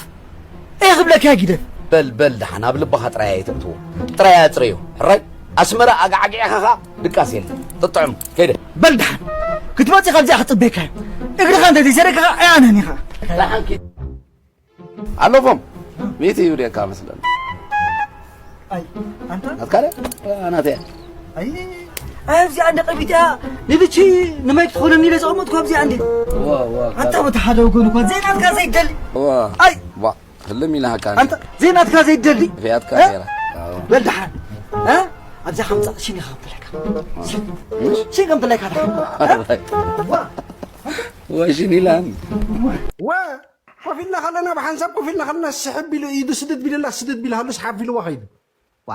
እየ ክብለካ ግደፍ። በል፣ በል፣ ደሓን ኣብ ልብኻ ጥራይ ኣይተእትዎ። ጥራይ ኣጽርዮ። ሕራይ? ኣስመራ ኣጋዕጊዕኻ ኸኣ ድቃስ የለን። ጥጥዕም። ከይደ። በል፣ ደሓን። ክትመጽእ ካብዚኣ ክጽበየካ እየ። እግርኻ እንተ ዘይሰደካ ኸኣ ኣያነን ኢኻ። ደሓን ኪድ። ኣለፎም። ሚእቲ ይብልየካ መስለኒ። ኣይ፣ ኣንታ? ናትካ ደ? ናተይ። ኣይ፣ ኣይ፣ ኣብዚኣ እንደ ቀቢጥያ ንልቺ ንማይ ክትኾነኒ ኢለ ዘቐመጥኩ ኣብዚኣ እንዴ? ዋ፣ ዋ፣ ኣንታ በቲ ሓደ ወገኑ እኳ ዘይናትካ ዘይደሊ። ዋ። ኣይ። ዋ፣ ህልም ኢልሃካ። ኣንታ ዘይናትካ ዘይደሊ። ፍያትካ እ? ነይራ። ኣዎ። በል ደሓን። እ? ኣብዚኣ ከምጻእ ሽን ኢኻ ክብለካ። ሽን። ምሽ? ሽን ከም ብለካ ደሓን። ኣይ። ዋ። ዋ፣ ሽን ኢላን። ዋ። ኮፍ ኢልና ከለና፣ ብሓንሳብ ኮፍ ኢልና ከለና፣ ስሕብ ኢሉ ኢዱ ስድድ ቢልላ፣ ስድድ ቢልሃሉስ ሓፍ ኢልዋ ኸይዱ። ዋ።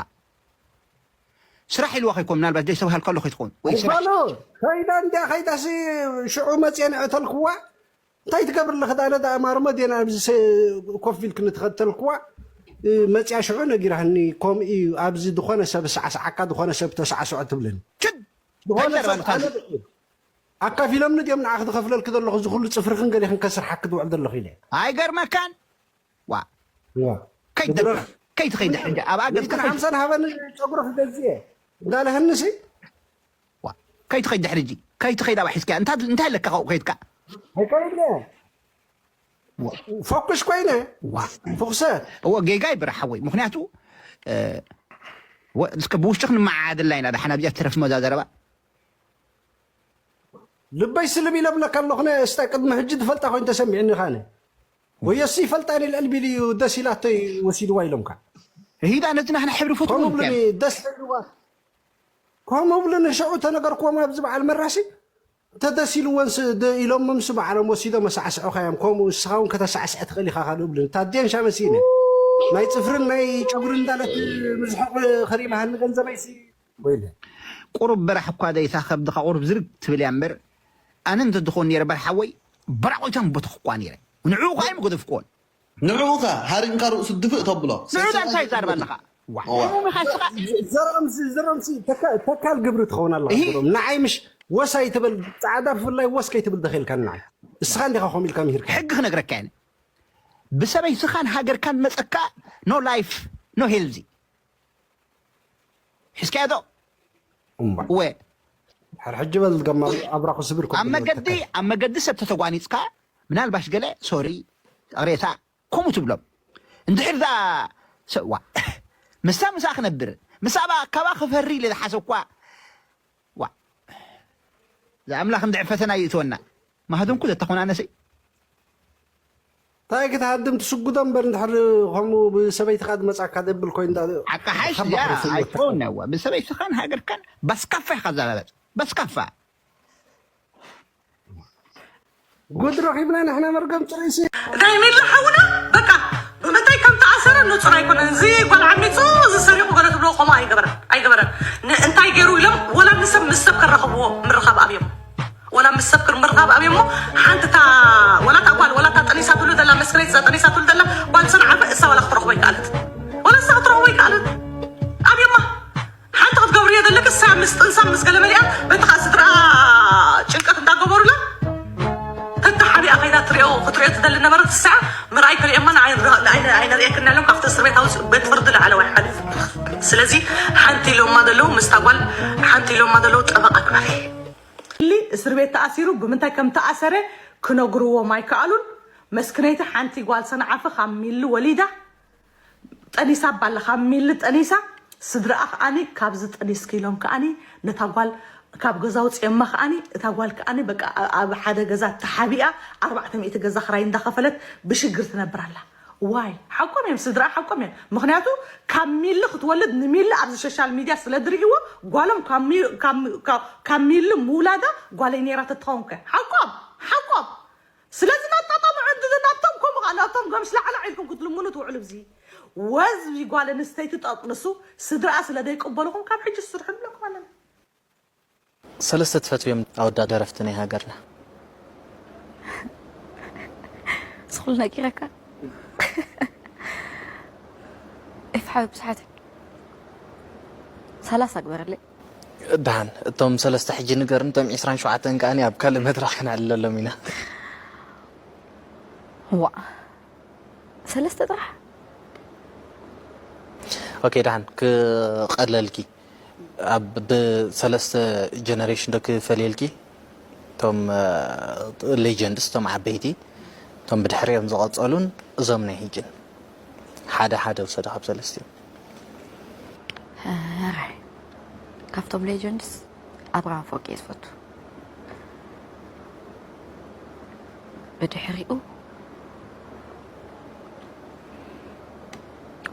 ስራሕ ኢልዋ ኸይኮን፣ ምናልባት ዘይተባሃልካሉ ኸይትኸውን። ወይ ስራሕ። እኳሉ፣ ከይዳ እንድያ፣ ከይዳሲ ሽዑ መፅየ ንዕተልክዋ። እንታይ ትገብር ኣለኺ? ዳነ ደኣ ማርመ ዴና ኣብዚ ሰ-፣ ኮፍ ኢልክኒ ትኸተልክዋ። እ፣ መፅያ ሽዑ ነጊራህኒ፣ ከምኡ እዩ፣ ኣብዚ ዝኾነ ሰብ ሳዕሳዓካ፣ ዝኾነ ሰብ ተሳዕስዖ ትብለኒ። ችድ! ዝኾነ እንታይ ሰብ ዘረባ ኣነ ኣካፊሎምኒ ድዮም ንዓኺ ዝኸፍለልኪ ዘለኹ፣ እዚ ኩሉ ጽፍርኽን ገሌኽን ከስርሓኪ ዝውዕል ዘለኹ ኢለ። ኣይገርመካን? ዋ። ዋ። ከይትደርፍ፣ ብድረፍ። ከይትኸይድ ሕጂ፣ ኣብ ኣገዝ ሚእትን ሓምሳን ሃበኒ ጨጉሪ ክገዝእ እየ። እንዳለህንሲ? ዋ። ከይትኸይድ ድሕሪ ሕጂ፣ ከይትኸይድ ኣብ ሒዝካ፣ እንታ-፣ እንታይ ኣለካ ካብኡ ከይድካ? ኣይከይድን እየ። ዋ። ፎኩስ ኮይነ። ዋ። ፎኩሰ። እወ፣ ጌጋ ይብራ ሓወይ። ምኽንያቱ፣ እ፣ ወ-፣ እስከ ብውሽጢ ክንመዓዓደላ ኢና፣ ደሓን ኣብዚኣ ትረፍ መዛ ዘረባ። ልበይ ስልብ ኢለ እብለካ ኣለኹ፣ ነ እስታ ቅድሚ ሕጂ ዝፈልጣ ኮይኑ ተሰሚዕኒ ኻነ። ወየሲ ይፈልጣ፣ እኔ ልዕል ቢሉ እዩ ደስ ኢላቶይ ወሲድዋ ኢሎምካ። ሂዳ ነቲ ናህና ሕብሪ ፈትዎ ከምኡ ምክንያት። ብሉኒ፣ ደስ ኢልዋ። ከምኡ ብሉኒ፣ ሽዑ ተነገርክዎም ኣብዚ በዓል መራሲ፣ እንተ ደስ ኢልዎንስ ደ-፣ ኢሎሞምስ በዓሎም ወሲዶም ኣሳዕስዑኻ እዮም። ከምኡ ንስኻ እውን ከተሳዕስዐ ትኽእል ኢኻ ካልእ ብሉኒ። ታዴን ሻመሲነ። ናይ ጽፍርን ናይ ጨጉርን እንዳለት ምዝሕቕ ከሪማሃኒ ገንዘበይሲ። ወይለ። ቁሩብ በራሕ እኳ ዘይታ ከብድኻ ቁሩብ ዝርግ ትብል እያ እምበር፣ ኣነ እንተዝኾን ነይረ በርሓወይ፣ በራቑታ ምበተኽኳ ነይረ። ንዕኡ ኸኣ ኣይምገደፍክዎን። ንዕኡ ኸ ሃሪምካ ርእሱ ድፍእ ተብሎ። ንዑ እንታይ ይዛረብ ኣለኻ? ዋ፣ እዋ። ሕሙም ኢኻ እስኻ። ዘርኦምሲ፣ ዘርኦምሲ ተካ-፣ ተካል ግብሪ ትኸውን ኣለኻ እሂ። ዘርኦም። ንዓይ ምሽ ወስ ኣይትበል፣ ጻዕዳ ብፍላይ ወስ ከይትብል ተኺእልካ ንዓይ። እስኻ እንዲኻ ከምኡ ኢልካ ምሂርካ። ሕጊ ክነግረካ እየ። ብሰበይትኻን ሃገርካን መጸካ፣ no life, no healthy። ሒዝካዮ ዶ? እምባ። ወ። ሕር ሕጂ በል ገማ ኣብራኹ ስብር ኣብ ከብሎ መገዲ፣ ተካ-፣ ኣብ መገዲ ሰብ ተተጓኒጽካ፣ ምናልባሽ ገለ፣ ሶሪ፣ ይቕሬታ፣ ከምኡ ትብሎም። እንድሕር ደኣ ሰ-፣ ዋ፣ ምስታ ምሳኣ ክነብር፣ ምስኣ በኣ ካባ ክፈሪ ኢለ ዝሓሰብኳ፣ ዋ፣ እዛ ኣምላኽ እንድሕር ፈተና ይእትወና። ማህደምኩ ዘተኾናነሰይ። እንታይ ክትሃድም ትስጉዶ እምበር፣ እንድሕር ከምኡ ብሰበይትኻ ዝመጻካ ደብል ኮይኑ እንዳ-፣ ኣቃሓሽ ሓባ እዚኣ ክርፍል ኣይትኸውን እያ። ብሰበይትኻን ሃገርካን በስካፋ ኢኻ ዘላበጥ። በስካፋ። ጉድ ረኺብና ንሕና መርገም ጥሪሲ። ናይ ሚሊ ሓውና በቃ ብምንታይ ከም ተኣሰረ ንጹር ኣይኮነን። እዚ ጓል ዓሚጹ፣ እዚ ሰሪቑ ገለ ትብሎ ከምኡ ኣይገበረን፣ ኣይገበረን። ን-፣ እንታይ ገይሩ ኢሎም ወላ ንሰብ ምስ ሰብ ከራኸብዎ ምርኻብ ኣብዮም። ወላ ምስ ሰብ ክር ምርኻብ ኣብዮሞ ሓንቲ እታ ወላ እታ ጓል ወላ እታ ጠኒሳ ትብሉ ዘላ መስክረይት እዛ ጠኒሳ ትብሉ ዘላ ጓል ሰንዓፈ እሳ ወላ ክትረኽቦ ይከኣለት። ወላ እሳ ክትረኽቦ ይከኣለት። ኣብዮማ ሓንቲ ክትገብርዮ ዘለክ እሳ ምስ ጥንሳ ምስ ገለ መሊኣ በቲ ከዓ ስድራ ጭንቀት እንዳገበሩላ ተተሓቢኣ ከይዳ ትሪኦ ክትሪኦ ትደሊ ነበረት። እሳ ምርኣይ ከሪኦማ ንዓይ ንረ-፣ ንዓይ ንረ-፣ ኣይነርእየክን ኣለዉ ካብቲ እስር ቤት ኣውፅኡ ቤት ፍርዲ ላዕለዋይ ሓሊፉ። ስለዚ ሓንቲ ኢሎማ ዘለዉ ምስታ ጓል ሓንቲ ኢሎማ ዘለዉ ጠበቃ ግበሪ። ሊ እስር ቤት ተኣሲሩ ብምንታይ ከም ተኣሰረ ክነግርዎም ኣይከኣሉን። መስክነይቲ ሓንቲ ጓል ሰንዓፈ ካብ ሚሊ ወሊዳ ጠኒሳ ባላ ካብ ሚሊ ጠኒሳ ስድራኣ ከኣኒ ካብዚ ጠኒስኪ ኢሎም ከኣኒ ነታ ጓል ካብ ገዛ ውፅኦማ ከኣኒ እታ ጓል ከኣኒ በቃ ኣብ ሓደ ገዛ ተሓቢኣ ኣርባዕተ ሚእቲ ገዛ ክራይ እንዳኸፈለት ብሽግር ትነብር ኣላ። ዋይ ሓቆም እዮም ስድራ ሓቆም እዮም። ምክንያቱ ካብ ሚሊ ክትወልድ ንሚሊ ኣብዚ ሶሻል ሚድያ ስለ ዝርእይዎ ጓሎም ካብ ሚ-፣ ካብ፣ ካብ፣ ካብ ሚሊ ምውላዳ ጓለይ ነይራ ተትኸውን ከ ሓቆም ሓቆም። ስለዚ ናጣጣሙ ዕድል ናብቶም ከምኡ ከዓ ናብቶም ገምሽ ላዕላ ኢልኩም ክትልምኑ ትውዕሉ ብዚ ወዝቢ ጓል ኣንስተይቲ ጠጥንሱ ስድራኣ ስለ ዘይቅበልኹም ካብ ሕጂ ስርሑ ንብለኩም ኣለና። ሰለስተ ትፈትውዮም ኣወዳት ደረፍቲ ናይ ሃገርና? ስኹል ነጊረካ ኤፍሓዊ ብዙሓት ሰላሳ ግበረለይ። ደሓን እቶም ሰለስተ ሕጂ ንገርኒ፣ እቶም ዒስራን ሸውዓተን ከኣ ኣብ ካልእ መድረኽ ክነዕልለሎም ኢና። ዋ ሰለስተ ጥራሕ። ኦኬ ደሓን ክቐለልኪ ኣብ ብሰለስተ ጀነሬሽን ዶ ክፈልየልኪ? እቶም ሌጀንድስ እቶም ዓበይቲ እቶም ብድሕሪኦም ዝቐጸሉን እዞም ናይ ሕጅን ሓደ ሓደ ውሰዶ ካብ ሰለስቲኦም። ኧረ ካብቶም ሌጀንድስ ኣብርሃም ኣፈወርቂ እየ ዝፈቱ። ብድሕሪኡ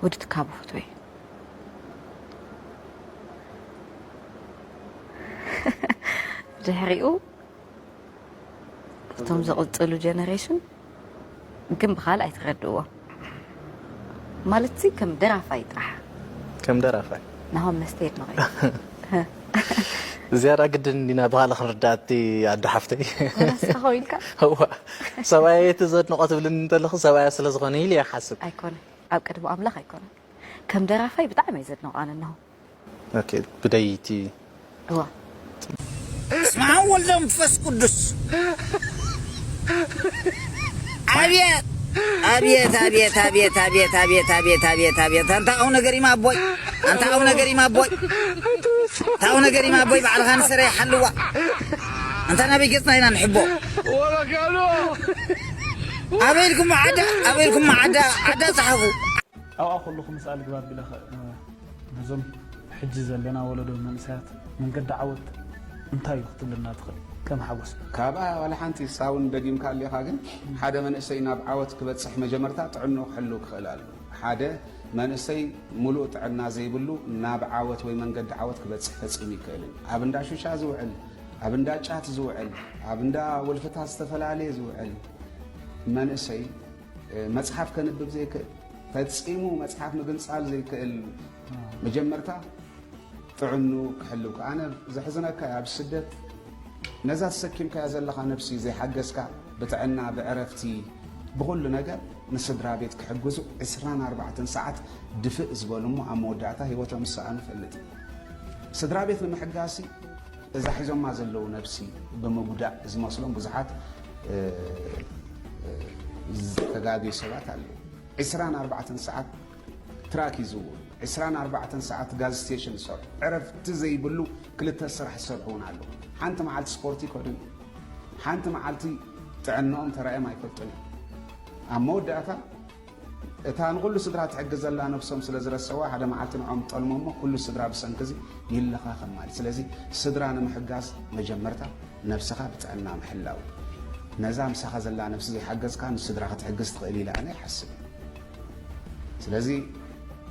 ወዲ ትካቦ ፈትወ እየ። ብድሕሪኡ እቶም ዝቕፅሉ ጀነሬሽን ግን ብኻልእ ኣይትረድእዎ ማለት ሲ ከም ደራፋይ ጥራሕ ከም ደራፋይ ናሆም መስተ የድንቐ ዝያዳ ግድን እንዲና ብኻልእ ክንርዳእቲ ኣዶ ሓፍተይ ንስኻ ኢልካ እዋ ሰብኣየይ እቲ ዘድንቆ ትብልኒ እንተለኹ ሰብኣያ ስለ ዝኾነ ኢሉ እየ ክሓስብ ኣይኮነ ኣብ ቅድሚ ኣምላኽ ኣይኮነ ከም ደራፋይ ብጣዕሚ እየ ዘድንቆ ኣነ ናሆም ኦኬ ብደይቲ እዋ ስማ ወልደ መንፈስ ቅዱስ አቤት አቤት አቤት አቤት አቤት አቤት አቤት አቤት አቤት አንተ አቡነ ገሪማ አቦይ አንተ አቡነ ገሪማ አቦይ አንተ አቡነ ገሪማ አቦይ ባዕልኻ ንስረ ይሓልዋ እንተ ናበይ ገጽና ኢና ንሕቦ ኣበይልኩም ዓዳ ኣበይልኩም ዓዳ ዓዳ ጸሓፉ ኣብኣ ከለኹ ምስኣ ልግባ ኣቢለ ነዞም ሕጂ ዘለና ወለዶ መንእሰያት መንገዲ ዓወት እንታይ እዩ ክትብለና ትኽእል ከም ሓጎስ? ካብኣ ዋላ ሓንቲ ንሳ እውን ደጊምካ ኣሊኻ ግን ሓደ መንእሰይ ናብ ዓወት ክበፅሕ መጀመርታ ጥዕንኡ ክሕልው ክኽእል ኣለዎ። ሓደ መንእሰይ ሙሉእ ጥዕና ዘይብሉ ናብ ዓወት ወይ መንገዲ ዓወት ክበፅሕ ፈፂሙ ኣይክእልን። ኣብ እንዳ ሹሻ ዝውዕል፣ ኣብ እንዳ ጫት ዝውዕል፣ ኣብ እንዳ ወልፍታት ዝተፈላለየ ዝውዕል መንእሰይ መፅሓፍ ከንብብ ዘይክእል፣ ፈፂሙ መፅሓፍ ምግንፃል ዘይክእል፣ መጀመርታ ጥዕንኡ ክሕልው። ኣነ ዘሕዝነካ ኣብ ስደት ነዛ ተሰኪምካያ ዘለኻ ነብሲ ዘይሓገዝካ ብጥዕና ብዕረፍቲ ብኹሉ ነገር ንስድራ ቤት ክሕግዙ ዕስራን ኣርባዕተን ሰዓት ድፍእ ዝበሉ እሞ ኣብ መወዳእታ ህይወቶም ዝሰኣኑ እፈልጥ። ስድራ ቤት ንምሕጋዝሲ እዛ ሒዞማ ዘለዉ ነብሲ ብምጉዳእ ዝመስሎም ብዙሓት ዝተጋግዩ ሰባት ኣለዉ። ዕስራን ኣርባዕተን ሰዓት ትራክ ይዝውሩ፣ ዕስራን ኣርባዕተን ሰዓት ጋዝ ስቴሽን ይሰርሑ፣ ዕረፍቲ ዘይብሉ ክልተ ስራሕ ዝሰርሑ እውን ኣለዉ። ሓንቲ መዓልቲ ስፖርት ይከዱ እዮም። ሓንቲ መዓልቲ ጥዕንኦም ተራእዮም ኣይፈልጡን እዮም። ኣብ መወዳእታ እታ ንኹሉ ስድራ ትሕግዝ ዘላ ነብሶም ስለ ዝረሰዋ ሓደ መዓልቲ ንዖም ጠልሞ እሞ ኩሉ ስድራ ብሰንኪ እዚ ይለኻኸም ማለት። ስለዚ ስድራ ንምሕጋዝ መጀመርታ ነብስኻ ብጥዕና ምሕላው። ነዛ ምሳኻ ዘላ ነፍሲ ዘይሓገዝካ ንስድራ ክትሕግዝ ትኽእል ኢለ ኣነ ይሓስብ። ስለዚ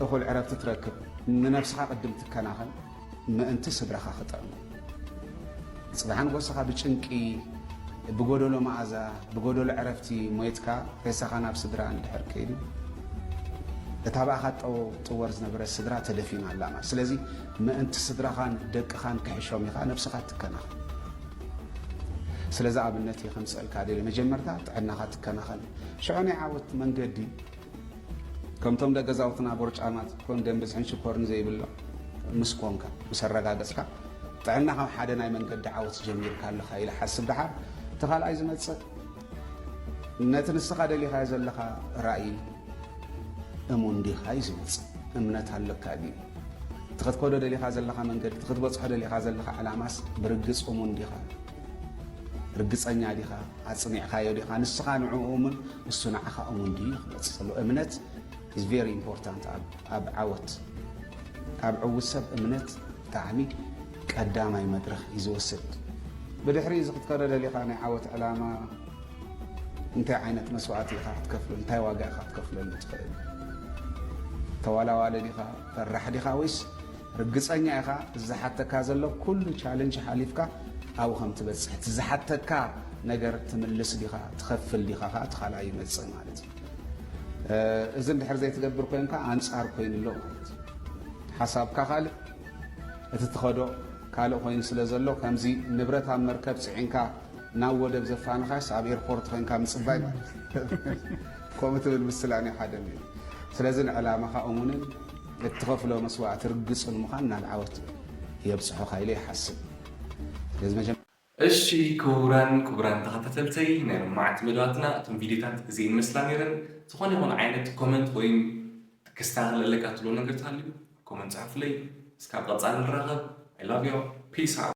እኹል ዕረፍቲ ትረክብ፣ ንነብስኻ ቅድም ትከናኸን፣ ምእንቲ ስድራኻ ክጥዕሙ። ጽባሕ ንጎስኻ ብጭንቂ፣ ብጎደሎ መኣዛ፣ ብጎደሎ ዕረፍቲ ሞይትካ፣ ሬሳኻ ናብ ስድራ እንድሕር ከይዱ፣ እታ ብኣኻ ጠው-፣ ጥወር ዝነበረት ስድራ ተደፊና ኣላ ማለት። ስለዚ ምእንቲ ስድራኻን ደቅኻን ክሕሾም ኢኻ ነብስኻ ትከናኸን። ስለዚ ኣብነት እየ ከምጽኣልካ ደልየ። መጀመርታ ጥዕናኻ ትከናኸን። ሽዑ ናይ ዓወት መንገዲ ከምቶም ደገዛውትና ቦርጫማት ኮንደም ብዝሕን ሽኮርን ዘይብሎ ምስ ኮንካ፣ ምስ ኣረጋገጽካ፣ ጥዕና ከም ሓደ ናይ መንገዲ ዓወት ጀሚርካ ኣለኻ ኢለ ሓስብ። ደሓር እቲ ካልኣይ ዝመጽእ፣ ነቲ ንስኻ ደሊኻዮ ዘለኻ ራእይ እሙን ዲኻ እዩ ዝመጽእ። እምነት ኣለካ ድዩ? እቲ ክትከዶ ደሊኻ ዘለኻ መንገዲ፣ እቲ ክትበጽሖ ደሊኻ ዘለኻ ዕላማስ ብርግጽ እሙን ዲኻ? ርግጸኛ ዲኻ? ኣጽኒዕካዮ ዲኻ? ንስኻ ንዕኡ እሙን፣ እሱ ንዓኻ እሙን ድዩ ክመጽእ ዘሎ? እምነት is very important ኣብ፣ ኣብ ዓወት። ኣብ ዕዉት ሰብ እምነት ብጣዕሚ ቀዳማይ መድረኽ እዩ ዝወስድ። ብድሕሪ እዚ ክትከዶ ደሊኻ ናይ ዓወት ዕላማ እንታይ ዓይነት መስዋእቲ ኢኻ ክትከፍለሉ፣ እንታይ ዋጋ ኢኻ ክትከፍለሉ ትኽእል? ተዋላዋሊ ዲኻ? ፈራሕ ዲኻ? ወይስ ርግጸኛ ኢኻ ዝሓተካ ዘሎ ኩሉ ቻለንጅ ሓሊፍካ ኣብኡ ከም ትበጽሕ፣ እቲ ዝሓተካ ነገር ትምልስ ዲኻ፣ ትኸፍል ዲኻ? ከኣ እቲ ካልኣይ ይመጽእ ማለት እዩ። እ፣ እዚ እንድሕር ዘይትገብር ኮይንካ ኣንጻር ኮይኑ ኣሎ ማለት እዩ። ሓሳብካ ካልእ፣ እቲ ትኸዶ ካልእ ኮይኑ ስለ ዘሎ፣ ከምዚ ንብረት ኣብ መርከብ ጽዒንካ ናብ ወደብ ዘፋንኻስ ኣብ ኤርፖርት ኮይንካ ምጽባይ ማለት እዩ። ከምኡ ትብል ምስላ ናይ ሓደ እዩ። ስለዚ ንዕላማኻ እሙንን እትኸፍሎ መስዋእቲ ርግጽን ምዃን ናብ ዓወት የብጽሖኻ ኢለ ይሓስብ። ስለዚ መጀመ- እሺ፣ ክቡራን ክቡራን ተኸታተልተይ ናይ ሎማዓንቲ መደባትና እቶም ቪዲዮታት እዚኤን ይመስላ ነይረን። ዝኾነ ይኹን ዓይነት ኮመንት ወይም ክስተኻኸል ኣለካ ትብሎ ነገር ተሃልዩ ኮመንት ጽሓፉለይ። እስካብ ቀጻሊ ንራኸብ። I love you. Peace out.